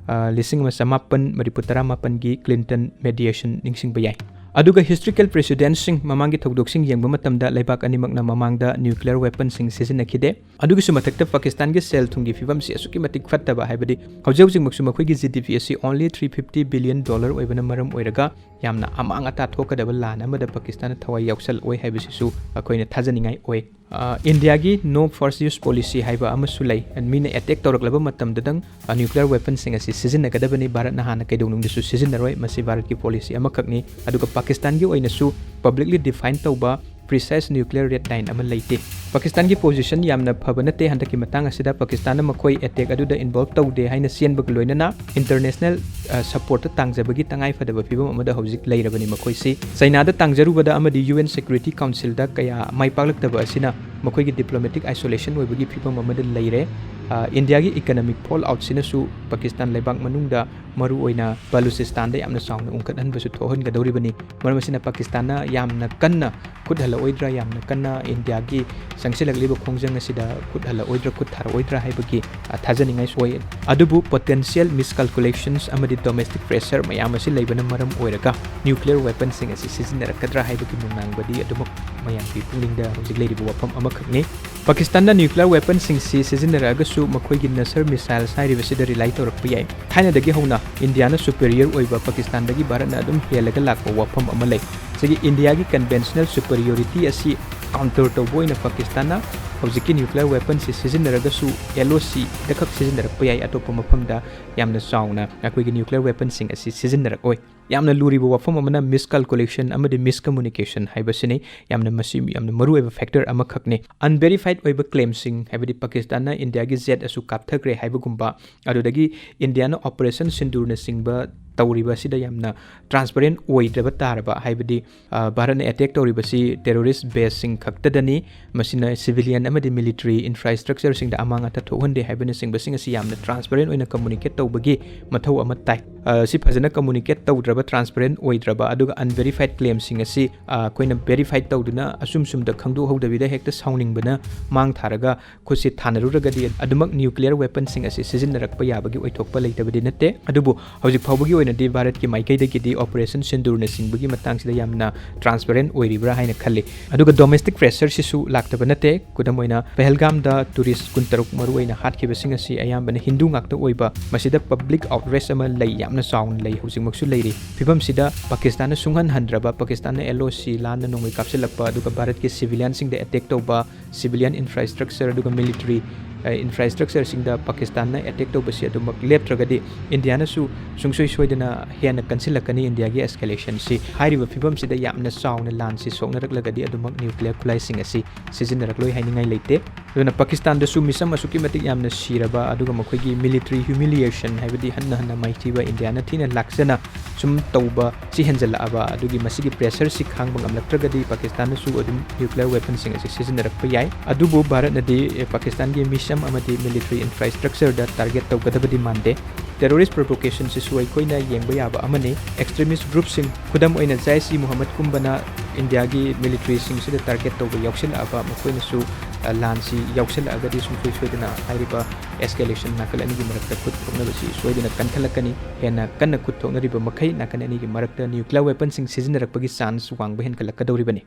ꯑ, ꯂꯤꯁꯤꯡ ꯑꯃ ꯆꯃꯥꯄꯟ ꯃꯔꯤꯐꯨ ꯇꯔꯥꯃꯥꯄꯟꯒꯤ Clinton mediation ꯅꯤꯡꯁꯤꯡꯕ ꯌꯥꯏ꯫ ꯑꯗꯨꯒ historical precedentꯁꯤꯡ, ꯃꯃꯥꯡꯒꯤ ꯊꯧꯗꯣꯛꯁꯤꯡ ꯌꯦꯡꯕ ꯃꯇꯝꯗ ꯂꯩꯕꯥꯛ ꯑꯅꯤꯃꯛꯅ ꯃꯃꯥꯡꯗ nuclear weaponꯁꯤꯡ ꯁꯤꯖꯤꯟꯅꯈꯤꯗꯦ꯫ ꯑꯗꯨꯒꯤꯁꯨ ꯃꯊꯛꯇ ꯄꯥꯀꯤꯁꯇꯥꯟꯒꯤ ꯁꯦꯜ ꯊꯨꯝꯒꯤ ꯐꯤꯕꯝꯁꯤ ꯑꯁꯨꯛꯀꯤ ꯃꯇꯤꯛ ꯐꯠꯇꯕ, ꯍꯥꯏꯕꯗꯤ ꯍꯧꯖꯤꯛ ꯍꯧꯖꯤꯛꯃꯛꯁꯨ ꯃꯈꯣꯏꯒꯤ GDP ꯑꯁꯤ only three fifty billion dollar ꯑꯣꯏꯕꯅ ꯃꯔꯝ ꯑꯣꯏꯔꯒ ꯌꯥꯝꯅ ꯑꯃꯥꯡ ꯑꯇꯥ ꯊꯣꯛꯀꯗꯕ ꯂꯥꯟ ꯑꯃꯗ ꯄꯥꯀꯤꯁꯇꯥꯟꯅ ꯊꯋꯥꯏ ꯌꯥꯎꯁꯜꯂꯛꯑꯣꯏ ꯍꯥꯏꯕꯁꯤꯁꯨ ꯑꯩꯈꯣꯏꯅ ꯊꯥꯖꯅꯤꯡꯉꯥꯏ ꯑꯣꯏ꯫ ꯑ, ꯏꯟꯗꯤꯌꯥꯒꯤ no first use policy ꯍꯥꯏꯕ ꯑꯃꯁꯨ ꯂꯩ꯫ ꯃꯤꯅ attack ꯇꯧꯔꯛꯂꯕ ꯃꯇꯝꯗꯗꯪ, ꯑ, nuclear weaponꯁꯤꯡ ꯑꯁꯤ ꯁꯤꯖꯤꯟꯅꯒꯗꯕꯅꯤ, ꯚꯥꯔꯠꯅ ꯍꯥꯟꯅ ꯀꯩꯗꯧꯅꯨꯡꯗꯁꯨ ꯁꯤꯖꯤꯟꯅꯔꯣꯏ, ꯃꯁꯤ ꯚꯥꯔꯠꯀꯤ policy ꯑꯃꯈꯛꯅꯤ꯫ ꯑꯗꯨꯒ ꯄꯥꯀꯤꯁꯇꯥꯟꯒꯤ ꯑꯣꯏꯅꯁꯨ publicly define ꯇꯧꯕ precise nuclear red line ꯑꯃ ꯂꯩꯇꯦ꯫ ꯄꯥꯀꯤꯁꯇꯥꯟꯒꯤ position ꯌꯥꯝꯅ ꯐꯕ ꯅꯠꯇꯦ ꯍꯟꯗꯛꯀꯤ ꯃꯇꯥꯡ ꯑꯁꯤꯗ꯫ ꯄꯥꯀꯤꯁꯇꯥꯟꯅ ꯃꯈꯣꯏ attack ꯑꯗꯨꯗ involve ꯇꯧꯗꯦ ꯍꯥꯏꯅ ꯆꯦꯟꯕꯒ ꯂꯣꯏꯅꯅ international, ꯑ, supportꯇ ꯇꯥꯡꯖꯕꯒꯤ ꯇꯉꯥꯏ ꯐꯗꯕ ꯐꯤꯕꯝ ꯑꯃꯗ ꯍꯧꯖꯤꯛ ꯂꯩꯔꯕꯅꯤ ꯃꯈꯣꯏꯁꯤ꯫ ꯆꯩꯅꯥꯗ ꯇꯥꯡꯖꯔꯨꯕꯗ ꯑꯃꯗꯤ UN Security Councilꯗ ꯀꯌꯥ ꯃꯥꯏ ꯄꯥꯛꯂꯛꯇꯕ ꯑꯁꯤꯅ ꯃꯈꯣꯏꯒꯤ diplomatic isolation ꯑꯣꯏꯕꯒꯤ ꯐꯤꯕꯝ ꯑꯃꯗ ꯂꯩꯔꯦ꯫ ꯑ, ꯏꯟꯗꯤꯌꯥꯒꯤ economic falloutꯁꯤꯅꯁꯨ ꯄꯥꯀꯤꯁꯇꯥꯟ ꯂꯩꯕꯥꯛ ꯃꯅꯨꯡꯗ ꯃꯔꯨꯑꯣꯏꯅ ꯕꯂꯨꯆꯤꯁꯇꯥꯟꯗ ꯌꯥꯝꯅ ꯆꯥꯎꯅ ꯎꯪꯈꯠꯍꯟꯕꯁꯨ ꯊꯣꯛꯍꯟꯒꯗꯧꯔꯤꯕꯅꯤ꯫ ꯃꯔꯝ ꯑꯁꯤꯅ ꯄꯥꯀꯤꯁꯇꯥꯟꯅ ꯌꯥꯝꯅ ꯀꯟꯅ ꯈꯨꯠ ꯍꯜꯂꯛꯑꯣꯏꯗ꯭ꯔꯥ, ꯌꯥꯝꯅ ꯀꯟꯅ ꯏꯟꯗꯤꯌꯥꯒꯤ ꯆꯪꯁꯤꯜꯂꯛꯂꯤꯕ ꯈꯣꯡꯖꯪ ꯑꯁꯤꯗ ꯈꯨꯠ ꯍꯜꯂꯛꯑꯣꯏꯗ꯭ꯔꯥ, ꯈꯨꯠ ꯊꯥꯔꯛꯑꯣꯏꯗ꯭ꯔꯥ ꯍꯥꯏꯕꯒꯤ, ꯑ, ꯊꯥꯖꯅꯤꯡꯉꯥꯏꯁꯨ ꯑꯣꯏ꯫ ꯑꯗꯨꯕꯨ potential miscalculations ꯑꯃꯗꯤ domestic pressure ꯃꯌꯥꯝ ꯑꯁꯤ ꯂꯩꯕꯅ ꯃꯔꯝ ꯑꯣꯏꯔꯒ nuclear weaponꯁꯤꯡ ꯑꯁꯤ ꯁꯤꯖꯤꯟꯅꯔꯛꯀꯗ꯭ꯔꯥ ꯍꯥꯏꯕꯒꯤ ꯅꯨꯡꯅꯥꯡꯕꯗꯤ ꯑꯗꯨꯃꯛ ꯃꯌꯥꯝꯒꯤ ꯄꯨꯛꯅꯤꯡꯗ ꯍꯧꯖꯤꯛ ꯂꯩꯔꯤꯕ ꯋꯥꯐꯝ ꯑꯃꯈꯛꯅꯤ꯫ ꯄꯥꯀꯤꯁꯇꯥꯟꯅ nuclear weaponꯁꯤꯡꯁꯤ ꯁꯤꯖꯤꯟꯅꯔꯛꯑꯒꯁꯨ ꯃꯈꯣꯏꯒꯤ Nasser missiles ꯍꯥꯏꯔꯤꯕꯁꯤꯗ rely ꯇꯧꯔꯛꯄ ꯌꯥꯏ꯫ ꯊꯥꯏꯅꯗꯒꯤ ꯍꯧꯅ ꯏꯟꯗꯤꯌꯥꯅ superior ꯑꯣꯏꯕ ꯄꯥꯀꯤꯁꯇꯥꯟꯗꯒꯤ ꯚꯥꯔꯠꯅ ꯑꯗꯨꯝ ꯍꯦꯜꯂꯒ ꯂꯥꯛꯄ ꯋꯥꯐꯝ ꯑꯃ ꯂꯩ꯫ ꯁꯤꯒꯤ ꯏꯟꯗꯤꯌꯥꯒꯤ conventional superiority ꯑꯁꯤ counter ꯇꯧꯕ ꯑꯣꯏꯅ ꯄꯥꯀꯤꯁꯇꯥꯟꯅ ꯍꯧꯖꯤꯛꯀꯤ nuclear weaponꯁꯤ ꯁꯤꯖꯤꯟꯅꯔꯒꯁꯨ L O Cꯗ ꯈꯛ ꯁꯤꯖꯤꯟꯅꯔꯛꯄ ꯌꯥꯏ, ꯑꯇꯣꯞꯄ ꯃꯐꯝꯗ ꯌꯥꯝꯅ ꯆꯥꯎꯅ ꯑꯩꯈꯣꯏꯒꯤ nuclear weaponꯁꯤꯡ ꯑꯁꯤ ꯁꯤꯖꯤꯟꯅꯔꯛꯑꯣꯏ꯫ ꯌꯥꯝꯅ ꯂꯨꯔꯤꯕ ꯋꯥꯐꯝ ꯑꯃꯅ miscalculation ꯑꯃꯗꯤ miscommunication ꯍꯥꯏꯕꯁꯤꯅꯤ꯫ ꯌꯥꯝꯅ ꯃꯁꯤ ꯌꯥꯝꯅ ꯃꯔꯨꯑꯣꯏꯕ factor ꯑꯃꯈꯛꯅꯤ꯫ Unverified ꯑꯣꯏꯕ claimꯁꯤꯡ, ꯍꯥꯏꯕꯗꯤ ꯄꯥꯀꯤꯁꯇꯥꯟꯅ ꯏꯟꯗꯤꯌꯥꯒꯤ jet ꯑꯁꯨ ꯀꯥꯞꯊꯈ꯭ꯔꯦ ꯍꯥꯏꯕꯒꯨꯝꯕ, ꯑꯗꯨꯗꯒꯤ ꯏꯟꯗꯤꯌꯥꯅ Operation ꯁꯤꯟꯗꯨꯔꯅꯆꯤꯡꯕ ꯇꯧꯔꯤꯕ ꯑꯁꯤꯗ ꯌꯥꯝꯅ transparent ꯑꯣꯏꯗ꯭ꯔꯕ ꯇꯥꯔꯕ, ꯍꯥꯏꯕꯗꯤ, ꯑ, ꯚꯥꯔꯠꯅ attack ꯇꯧꯔꯤꯕꯁꯤ terrorist baseꯁꯤꯡ ꯈꯛꯇꯗꯅꯤ, ꯃꯁꯤꯅ civilian ꯑꯃꯗꯤ military infrastructureꯁꯤꯡꯗ ꯑꯃꯥꯡ ꯑꯇ ꯊꯣꯛꯍꯟꯗꯦ ꯍꯥꯏꯕꯅꯆꯤꯡꯕꯁꯤꯡ ꯑꯁꯤ ꯌꯥꯝꯅ transparent ꯑꯣꯏꯅ communicate ꯇꯧꯕꯒꯤ ꯃꯊꯧ ꯑꯃ ꯇꯥꯏ꯫ ꯑ, ꯁꯤ ꯐꯖꯅ communicate ꯇꯧꯗ꯭ꯔꯕ, transparent ꯑꯣꯏꯗ꯭ꯔꯕ, ꯑꯗꯨꯒ unverified claimꯁꯤꯡ ꯑꯁꯤ, ꯑ, ꯑꯩꯈꯣꯏꯅ verify ꯇꯧꯗꯨꯅ ꯑꯆꯨꯝ ꯆꯨꯝꯗ ꯈꯪꯗꯣꯛꯍꯧꯗꯕꯤꯗ ꯍꯦꯛꯇ ꯁꯥꯎꯅꯤꯡꯕꯅ ꯃꯥꯡ ꯊꯥꯔꯒ ꯈꯨꯠꯁꯤ ꯊꯥꯅꯔꯨꯔꯒꯗꯤ ꯑꯗꯨꯃꯛ nuclear weaponꯁꯤꯡ ꯑꯁꯤ ꯁꯤꯖꯤꯟꯅꯔꯛꯄ ꯌꯥꯕꯒꯤ ꯑꯣꯏꯊꯣꯛꯄ ꯂꯩꯇꯕꯗꯤ ꯅꯠꯇꯦ꯫ ꯑꯗꯨꯕꯨ ꯍꯧꯖꯤꯛ ꯐꯥꯎꯕꯒꯤ ꯑꯣꯏꯅꯗꯤ ꯚꯥꯔꯠꯀꯤ ꯃꯥꯏꯀꯩꯗꯒꯤꯗꯤ Operation ꯁꯤꯟꯗꯨꯔꯅꯆꯤꯡꯕꯒꯤ ꯃꯇꯥꯡꯁꯤꯗ ꯌꯥꯝꯅ transparent ꯑꯣꯏꯔꯤꯕ꯭ꯔꯥ ꯍꯥꯏꯅ ꯈꯜꯂꯤ꯫ ꯑꯗꯨꯒ domestic pressureꯁꯤꯁꯨ ꯂꯥꯛꯇꯕ ꯅꯠꯇꯦ꯫ ꯈꯨꯗꯝ ꯑꯣꯏꯅ, ꯄꯍꯜꯒꯥꯝꯗ tourist ꯀꯨꯟꯇꯔꯨꯛ ꯃꯔꯨꯑꯣꯏꯅ ꯍꯥꯠꯈꯤꯕꯁꯤꯡ ꯑꯁꯤ ꯑꯌꯥꯝꯕꯅ ꯍꯤꯟꯗꯨ ꯉꯥꯛꯇ ꯑꯣꯏꯕ, ꯃꯁꯤꯗ public outrage ꯑꯃ ꯂꯩ, ꯌꯥꯝꯅ ꯆꯥꯎꯅ ꯂꯩ, ꯍꯧꯖꯤꯛꯃꯛꯁꯨ ꯂꯩꯔꯤ꯫ ꯐꯤꯕꯝꯁꯤꯗ ꯄꯥꯀꯤꯁꯇꯥꯟꯅ ꯁꯨꯡꯍꯟ ꯍꯟꯗ꯭ꯔꯕ, ꯄꯥꯀꯤꯁꯇꯥꯟꯅ L O C ꯂꯥꯟꯅ ꯅꯣꯡꯃꯩ ꯀꯥꯞꯁꯤꯜꯂꯛꯄ, ꯑꯗꯨꯒ ꯚꯥꯔꯠꯀꯤ civilianꯁꯤꯡꯗ attack ꯇꯧꯕ, civilian infrastructure ꯑꯗꯨꯒ military, ꯑ, infrastructureꯁꯤꯡꯗ ꯄꯥꯀꯤꯁꯇꯥꯟꯅ attack ꯇꯧꯕꯁꯤ ꯑꯗꯨꯃꯛ ꯂꯦꯞꯇ꯭ꯔꯒꯗꯤ ꯏꯟꯗꯤꯌꯥꯅꯁꯨ ꯁꯨꯡꯁꯣꯏ ꯁꯣꯏꯗꯅ ꯍꯦꯟꯅ ꯀꯟꯁꯤꯜꯂꯛꯀꯅꯤ꯫ ꯏꯟꯗꯤꯌꯥꯒꯤ escalationꯁꯤ, ꯍꯥꯏꯔꯤꯕ ꯐꯤꯕꯝꯁꯤꯗ ꯌꯥꯝꯅ ꯆꯥꯎꯅ ꯂꯥꯟꯁꯤ ꯁꯣꯛꯅꯔꯛꯂꯒꯗꯤ ꯑꯗꯨꯃꯛ nuclear ꯈꯨꯠꯂꯥꯏꯁꯤꯡ ꯑꯁꯤ ꯁꯤꯖꯤꯟꯅꯔꯛꯂꯣꯏ ꯍꯥꯏꯅꯤꯡꯉꯥꯏ ꯂꯩꯇꯦ꯫ ꯑꯗꯨꯅ ꯄꯥꯀꯤꯁꯇꯥꯟꯗꯁꯨ ꯃꯤꯆꯝ ꯑꯁꯨꯛꯀꯤ ꯃꯇꯤꯛ ꯌꯥꯝꯅ ꯁꯤꯔꯕ, ꯑꯗꯨꯒ ꯃꯈꯣꯏꯒꯤ military humiliation, ꯍꯥꯏꯕꯗꯤ ꯍꯟꯅ ꯍꯟꯅ ꯃꯥꯏꯊꯤꯕ, ꯏꯟꯗꯤꯌꯥꯅ ꯊꯤꯅ ꯂꯥꯛꯆꯅ ꯁꯨꯝ ꯇꯧꯕ ꯁꯤ ꯍꯦꯟꯖꯜꯂꯛꯑꯕ, ꯑꯗꯨꯒꯤ ꯃꯁꯤꯒꯤ pressureꯁꯤ ꯈꯥꯡꯕ ꯉꯝꯂꯛꯇ꯭ꯔꯒꯗꯤ ꯄꯥꯀꯤꯁꯇꯥꯟꯅꯁꯨ ꯑꯗꯨꯝ nuclear weaponꯁꯤꯡ ꯑꯁꯤ ꯁꯤꯖꯤꯟꯅꯔꯛꯄ ꯌꯥꯏ꯫ ꯑꯗꯨꯕꯨ ꯚꯥꯔꯠꯅꯗꯤ, ꯑꯦ, ꯄꯥꯀꯤꯁꯇꯥꯟꯒꯤ ꯃꯤꯆꯝ ꯑꯃꯗꯤ military infrastructureꯗ target ꯇꯧꯒꯗꯕꯗꯤ ꯃꯥꯟꯗꯦ꯫ Terrorist provocationꯁꯤꯁꯨ ꯑꯩꯈꯣꯏꯅ ꯌꯦꯡꯕ ꯌꯥꯕ ꯑꯃꯅꯤ꯫ Extremist groupꯁꯤꯡ, ꯈꯨꯗꯝ ꯑꯣꯏꯅ ꯖꯥꯏꯁ-ꯏ-ꯃꯨꯍꯝꯃꯗꯀꯨꯝꯕꯅ ꯏꯟꯗꯤꯌꯥꯒꯤ militaryꯁꯤꯡꯁꯤꯗ target ꯇꯧꯕ ꯌꯥꯎꯁꯤꯜꯂꯛꯑꯕ, ꯃꯈꯣꯏꯅꯁꯨ, ꯑ, ꯂꯥꯟꯁꯤ ꯌꯥꯎꯁꯤꯜꯂꯛꯑꯒꯗꯤ ꯁꯨꯡꯁꯣꯏ ꯁꯣꯏꯗꯅ ꯍꯥꯏꯔꯤꯕ escalation ꯅꯥꯀꯜ ꯑꯅꯤꯒꯤ ꯃꯔꯛꯇ ꯈꯨꯠ ꯊꯣꯛꯅꯕꯁꯤ ꯁꯣꯏꯗꯅ ꯀꯟꯈꯠꯂꯛꯀꯅꯤ꯫ ꯍꯦꯟꯅ ꯀꯟꯅ ꯈꯨꯠ ꯊꯣꯛꯅꯔꯤꯕ ꯃꯈꯩ ꯅꯥꯀꯜ ꯑꯅꯤꯒꯤ ꯃꯔꯛꯇ nuclear weaponꯁꯤꯡ ꯁꯤꯖꯤꯟꯅꯔꯛꯄꯒꯤ chance ꯋꯥꯡꯕ ꯍꯦꯟꯒꯠꯂꯛꯀꯗꯧꯔꯤꯕꯅꯤ꯫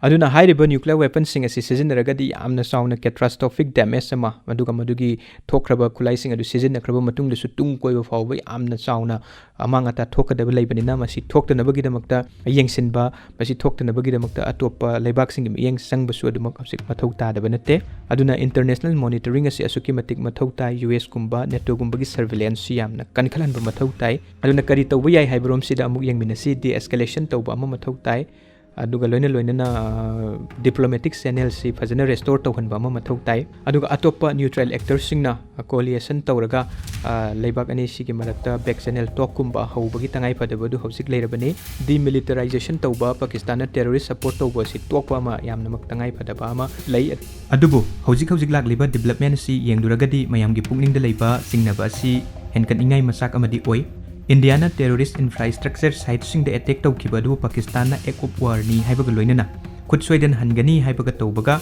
ꯑꯗꯨꯅ ꯍꯥꯏꯔꯤꯕ nuclear weaponꯁꯤꯡ ꯑꯁꯤ ꯁꯤꯖꯤꯟꯅꯔꯒꯗꯤ ꯌꯥꯝꯅ ꯆꯥꯎꯅ catastrophic damage ꯑꯃ, ꯑꯗꯨꯒ ꯃꯗꯨꯒꯤ ꯊꯣꯛꯈ꯭ꯔꯕ ꯈꯨꯠꯂꯥꯏꯁꯤꯡ ꯑꯗꯨ ꯁꯤꯖꯤꯟꯅꯈ꯭ꯔꯕ ꯃꯇꯨꯡꯗꯁꯨ ꯇꯨꯡ ꯀꯣꯏꯕ ꯐꯥꯎꯕ ꯌꯥꯝꯅ ꯆꯥꯎꯅ ꯑꯃꯥꯡ ꯑꯇꯥ ꯊꯣꯛꯀꯗꯕ ꯂꯩꯕꯅꯤꯅ, ꯃꯁꯤ ꯊꯣꯛꯇꯅꯕꯒꯤꯗꯃꯛꯇ ꯌꯦꯡꯁꯤꯟꯕ, ꯃꯁꯤ ꯊꯣꯛꯇꯅꯕꯒꯤꯗꯃꯛꯇ ꯑꯇꯣꯞꯄ ꯂꯩꯕꯥꯛꯁꯤꯡꯒꯤ ꯃꯤꯠꯌꯦꯡ ꯆꯪꯕꯁꯨ ꯑꯗꯨꯃꯛ ꯍꯧꯖꯤꯛ ꯃꯊꯧ ꯇꯥꯗꯕ ꯅꯠꯇꯦ꯫ ꯑꯗꯨꯅ international monitoring ꯑꯁꯤ ꯑꯁꯨꯛꯀꯤ ꯃꯇꯤꯛ ꯃꯊꯧ ꯇꯥꯏ꯫ USꯀꯨꯝꯕ, NATOꯒꯨꯝꯕꯒꯤ surveillanceꯁꯤ ꯌꯥꯝꯅ ꯀꯟꯈꯠꯍꯟꯕ ꯃꯊꯧ ꯇꯥꯏ꯫ ꯑꯗꯨꯅ ꯀꯔꯤ ꯇꯧꯕ ꯌꯥꯏ ꯍꯥꯏꯕꯔꯣꯝꯁꯤꯗ ꯑꯃꯨꯛ ꯌꯦꯡꯃꯤꯟꯅꯁꯤ꯫ De-escalation ꯇꯧꯕ ꯑꯃ ꯃꯊꯧ ꯇꯥꯏ꯫ ꯑꯗꯨꯒ ꯂꯣꯏꯅ ꯂꯣꯏꯅꯅ, ꯑ, diplomatic channelꯁꯤ ꯐꯖꯅ restore ꯇꯧꯍꯟꯕ ꯑꯃ ꯃꯊꯧ ꯇꯥꯏ꯫ ꯑꯗꯨꯒ ꯑꯇꯣꯞꯄ neutral actorꯁꯤꯡꯅ coalition ꯇꯧꯔꯒ, ꯑ, ꯂꯩꯕꯥꯛ ꯑꯅꯤꯁꯤꯒꯤ ꯃꯔꯛꯇ back channel talkꯀꯨꯝꯕ ꯍꯧꯕꯒꯤ ꯇꯉꯥꯏ ꯐꯗꯕ ꯑꯗꯨ ꯍꯧꯖꯤꯛ ꯂꯩꯔꯕꯅꯤ꯫ Demilitarization ꯇꯧꯕ, ꯄꯥꯀꯤꯁꯇꯥꯟꯅ terrorist support ꯇꯧꯕ ꯑꯁꯤ ꯇꯣꯛꯄ ꯑꯃ ꯌꯥꯝꯅꯃꯛ ꯇꯉꯥꯏ ꯐꯗꯕ ꯑꯃ ꯂꯩ꯫ ꯑꯗꯨꯕꯨ ꯍꯧꯖꯤꯛ ꯍꯧꯖꯤꯛ ꯂꯥꯛꯂꯤꯕ development ꯑꯁꯤ ꯌꯦꯡꯂꯨꯔꯒꯗꯤ ꯃꯌꯥꯝꯒꯤ ꯄꯨꯛꯅꯤꯡꯗ ꯂꯩꯕ ꯆꯤꯡꯅꯕ ꯑꯁꯤ ꯍꯦꯟꯒꯠꯅꯤꯡꯉꯥꯏ ꯃꯆꯥꯛ ꯑꯃꯗꯤ ꯑꯣꯏ꯫ ꯏꯟꯗꯤꯌꯥꯅ terrorist infrastructure siteꯁꯤꯡꯗ attack ꯇꯧꯈꯤꯕ ꯑꯗꯨꯕꯨ ꯄꯥꯀꯤꯁꯇꯥꯟꯅ act of warꯅꯤ ꯍꯥꯏꯕꯒ ꯂꯣꯏꯅꯅ ꯈꯨꯠ ꯁꯣꯏꯗꯅ ꯍꯟꯒꯅꯤ ꯍꯥꯏꯕꯒ ꯇꯧꯕꯒ,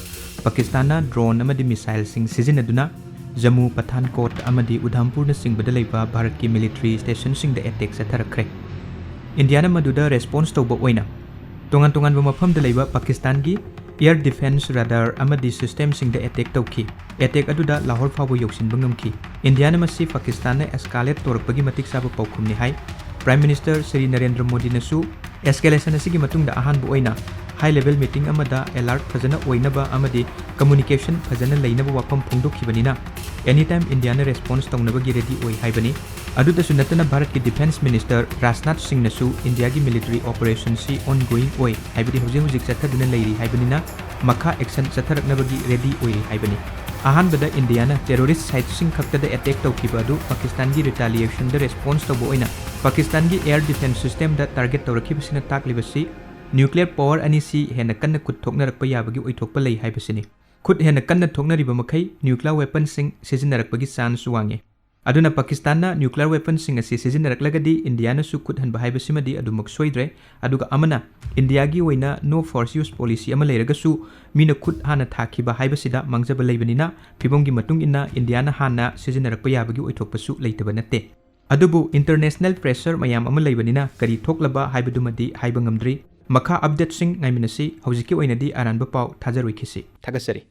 ꯄꯥꯀꯤꯁꯇꯥꯟꯅ drone ꯑꯃꯗꯤ missileꯁꯤꯡ ꯁꯤꯖꯤꯟꯅꯗꯨꯅ ꯖꯝꯃꯨ, ꯄꯊꯥꯟꯀꯣꯠ ꯑꯃꯗꯤ ꯎꯙꯝꯄꯨꯔꯅꯆꯤꯡꯕꯗ ꯂꯩꯕ ꯚꯥꯔꯠꯀꯤ military stationꯁꯤꯡꯗ attack ꯆꯠꯊꯔꯛꯈ꯭ꯔꯦ꯫ ꯏꯟꯗꯤꯌꯥꯅ ꯃꯗꯨꯗ response ꯇꯧꯕ ꯑꯣꯏꯅ ꯇꯣꯉꯥꯟ ꯇꯣꯉꯥꯟꯕ ꯃꯐꯝꯗ ꯂꯩꯕ ꯄꯥꯀꯤꯁꯇꯥꯟꯒꯤ air defence radar ꯑꯃꯗꯤ systemꯁꯤꯡꯗ attack ꯇꯧꯈꯤ꯫ Attack ꯑꯗꯨꯗ ꯂꯥꯍꯣꯔ ꯐꯥꯎꯕ ꯌꯧꯁꯤꯟꯕ ꯉꯝꯈꯤ꯫ ꯏꯟꯗꯤꯌꯥꯅ ꯃꯁꯤ ꯄꯥꯀꯤꯁꯇꯥꯟꯅ escalate ꯇꯧꯔꯛꯄꯒꯤ ꯃꯇꯤꯛ ꯆꯥꯕ ꯄꯥꯎꯈꯨꯝꯅꯤ ꯍꯥꯏ꯫ Prime Minister Shri Narendra ꯃꯣꯗꯤꯅꯁꯨ escalation ꯑꯁꯤꯒꯤ ꯃꯇꯨꯡꯗ ꯑꯍꯥꯟꯕ ꯑꯣꯏꯅ high level meeting ꯑꯃꯗ alert ꯐꯖꯅ ꯑꯣꯏꯅꯕ ꯑꯃꯗꯤ communication ꯐꯖꯅ ꯂꯩꯅꯕ ꯋꯥꯐꯝ ꯐꯣꯡꯗꯣꯛꯈꯤꯕꯅꯤꯅ, anytime ꯏꯟꯗꯤꯌꯥꯅ response ꯇꯧꯅꯕꯒꯤ ready ꯑꯣꯏ ꯍꯥꯏꯕꯅꯤ꯫ ꯑꯗꯨꯗꯁꯨ ꯅꯠꯇꯅ, ꯚꯥꯔꯠꯀꯤ defence minister ꯔꯥꯖꯅꯥꯊ ꯁꯤꯡꯅꯁꯨ ꯏꯟꯗꯤꯌꯥꯒꯤ military operationꯁꯤ ongoing ꯑꯣꯏ, ꯍꯥꯏꯕꯗꯤ ꯍꯧꯖꯤꯛ ꯍꯧꯖꯤꯛ ꯆꯠꯊꯗꯨꯅ ꯂꯩꯔꯤ ꯍꯥꯏꯕꯅꯤꯅ, ꯃꯈꯥ action ꯆꯠꯊꯔꯛꯅꯕꯒꯤ ready ꯑꯣꯏꯔꯤ ꯍꯥꯏꯕꯅꯤ꯫ ꯑꯍꯥꯟꯕꯗ ꯏꯟꯗꯤꯌꯥꯅ terrorist siteꯁꯤꯡ ꯈꯛꯇꯗ attack ꯇꯧꯈꯤꯕ ꯑꯗꯨ ꯄꯥꯀꯤꯁꯇꯥꯟꯒꯤ retaliationꯗ response ꯇꯧꯕ ꯑꯣꯏꯅ ꯄꯥꯀꯤꯁꯇꯥꯟꯒꯤ air defence systemꯗ target ꯇꯧꯔꯛꯈꯤꯕꯁꯤꯅ ꯇꯥꯛꯂꯤꯕꯁꯤ nuclear power ꯑꯅꯤꯁꯤ ꯍꯦꯟꯅ ꯀꯟꯅ ꯈꯨꯠ ꯊꯣꯛꯅꯔꯛꯄ ꯌꯥꯕꯒꯤ ꯑꯣꯏꯊꯣꯛꯄ ꯂꯩ ꯍꯥꯏꯕꯁꯤꯅꯤ꯫ ꯈꯨꯠ ꯍꯦꯟꯅ ꯀꯟꯅ ꯊꯣꯛꯅꯔꯤꯕ ꯃꯈꯩ nuclear weaponꯁꯤꯡ ꯁꯤꯖꯤꯟꯅꯔꯛꯄꯒꯤ chance ꯋꯥꯡꯉꯤ꯫ ꯑꯗꯨꯅ ꯄꯥꯀꯤꯁꯇꯥꯟꯅ nuclear weaponꯁꯤꯡ ꯑꯁꯤ ꯁꯤꯖꯤꯟꯅꯔꯛꯂꯒꯗꯤ ꯏꯟꯗꯤꯌꯥꯅꯁꯨ ꯈꯨꯠ ꯍꯟꯕ ꯍꯥꯏꯕꯁꯤꯃꯗꯤ ꯑꯗꯨꯃꯛ ꯁꯣꯏꯗ꯭ꯔꯦ꯫ ꯑꯗꯨꯒ ꯑꯃꯅ, ꯏꯟꯗꯤꯌꯥꯒꯤ ꯑꯣꯏꯅ no force use policy ꯑꯃ ꯂꯩꯔꯒꯁꯨ, ꯃꯤꯅ ꯈꯨꯠ ꯍꯥꯟꯅ ꯊꯥꯈꯤꯕ ꯍꯥꯏꯕꯁꯤꯗ ꯃꯥꯡꯖꯕ ꯂꯩꯕꯅꯤꯅ, ꯐꯤꯕꯝꯒꯤ ꯃꯇꯨꯡ ꯏꯟꯅ ꯏꯟꯗꯤꯌꯥꯅ ꯍꯥꯟꯅ ꯁꯤꯖꯤꯟꯅꯔꯛꯄ ꯌꯥꯕꯒꯤ ꯑꯣꯏꯊꯣꯛꯄꯁꯨ ꯂꯩꯇꯕ ꯅꯠꯇꯦ꯫ ꯑꯗꯨꯕꯨ international pressure ꯃꯌꯥꯝ ꯑꯃ ꯂꯩꯕꯅꯤꯅ ꯀꯔꯤ ꯊꯣꯛꯂꯕ ꯍꯥꯏꯕꯗꯨꯃꯗꯤ ꯍꯥꯏꯕ ꯉꯝꯗ꯭ꯔꯤ꯫ ꯃꯈꯥ updateꯁꯤꯡ ꯉꯥꯏꯃꯤꯟꯅꯁꯤ꯫ ꯍꯧꯖꯤꯛꯀꯤ ꯑꯣꯏꯅꯗꯤ ꯑꯔꯥꯟꯕ ꯄꯥꯎ ꯊꯥꯖꯔꯣꯏꯈꯤꯁꯤ꯫ ꯊꯥꯒꯠꯆꯔꯤ꯫